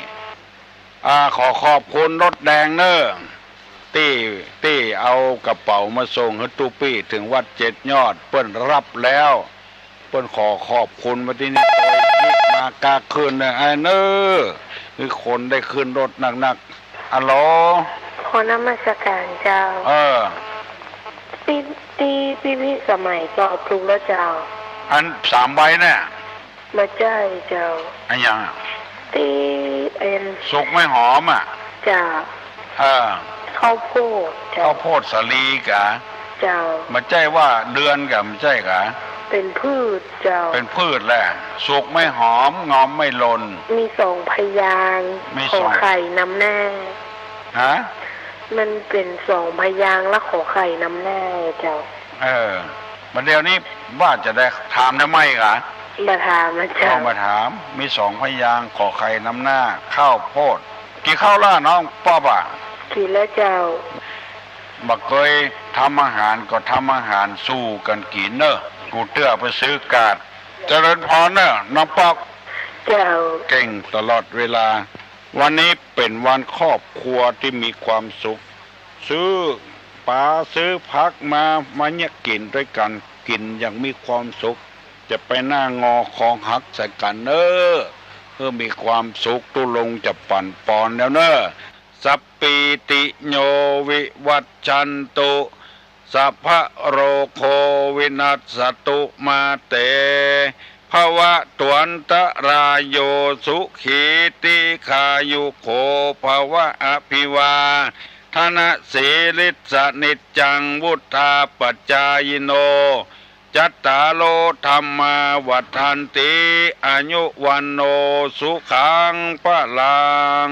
อ่า ขอขอบคุณรถแดงเน้อ ตี้ ตี้เอากระเป๋ามาส่งหื้อตุ๊ปี้เถิงวัดเจ็ดยอด เปิ้นฮับแล้ว เปิ้นขอขอบคุณมาตี้นี่ โตยยิกมาก๊าคืนเน้อ อ้ายเน้อ หื้อคนได้ขึ้นรถนักๆ อะโหล ขอนมัสการเจ้า เออ ตี้ ตี้พิพิธสมัยตอบถูกแล้วเจ้า อันสามใบเนี่ย บ่ใจ้เจ้า อะหยังอะ ตี้เอ็น สุกไม่หอมอะ เจ้า เออ ข้าวโพดเจ้า ข้าวโพดสาลีกา เจ้า บ่ใจ้ว่าเดือนกา บ่ใจ้กา เป๋นพืชเจ้า เป๋นพืชแหละ สุกไม่หอม งอมไม่หล่น มีสองพยางค์ มีสอง ขอไข่นำหน้า ฮะ มันเป๋นสองพยางค์แล้วขอไข่นำหน้าเจ้า เออ บ่าเดี่ยวนี้ว่าจะได้ถามได้ไหมกะ บ่ถามแล้วเจ้า บ่ถาม มีสองพยางค์ ขอไข่นำหน้า ข้าวโพด กิ๋นข้าวแล้วน้องป๊อบอะ กิ๋นแล้วเจ้า บ่าเกยทำอาหารก็ทำอาหารสู่กั๋นกิ๋นเน้อ กูเตื้อไปซื้อกาด เจริญพรเน้อ น้องป๊อบ เจ้า เก่งตลอดเวลา วันนี้เป๋นวันครอบครัวตี้มีความสุข ซื้อป๋าซื้อผักมา มาเยียะกิ๋นตวยกั๋น กิ๋นอย่างมีความสุข จะไปหน้างอคอหักใส่กั๋นเน้อ หื้อมีความสุข ตุ๊ลุงจะปั่นปอนแล้วเน้อ สัพพีติโยวิวัชชันตุ สัพพะโรโควินัสสตุ มาเต ภวัตวันตะราโย สุขีทีฆายุโขภวะ อภิวาทะนะสีลิสสะ นิจจังวุฑฒาปจายิโน จัตตาโรธัมมาวัฑฒันติ อายุวัณโณสุขังพะลัง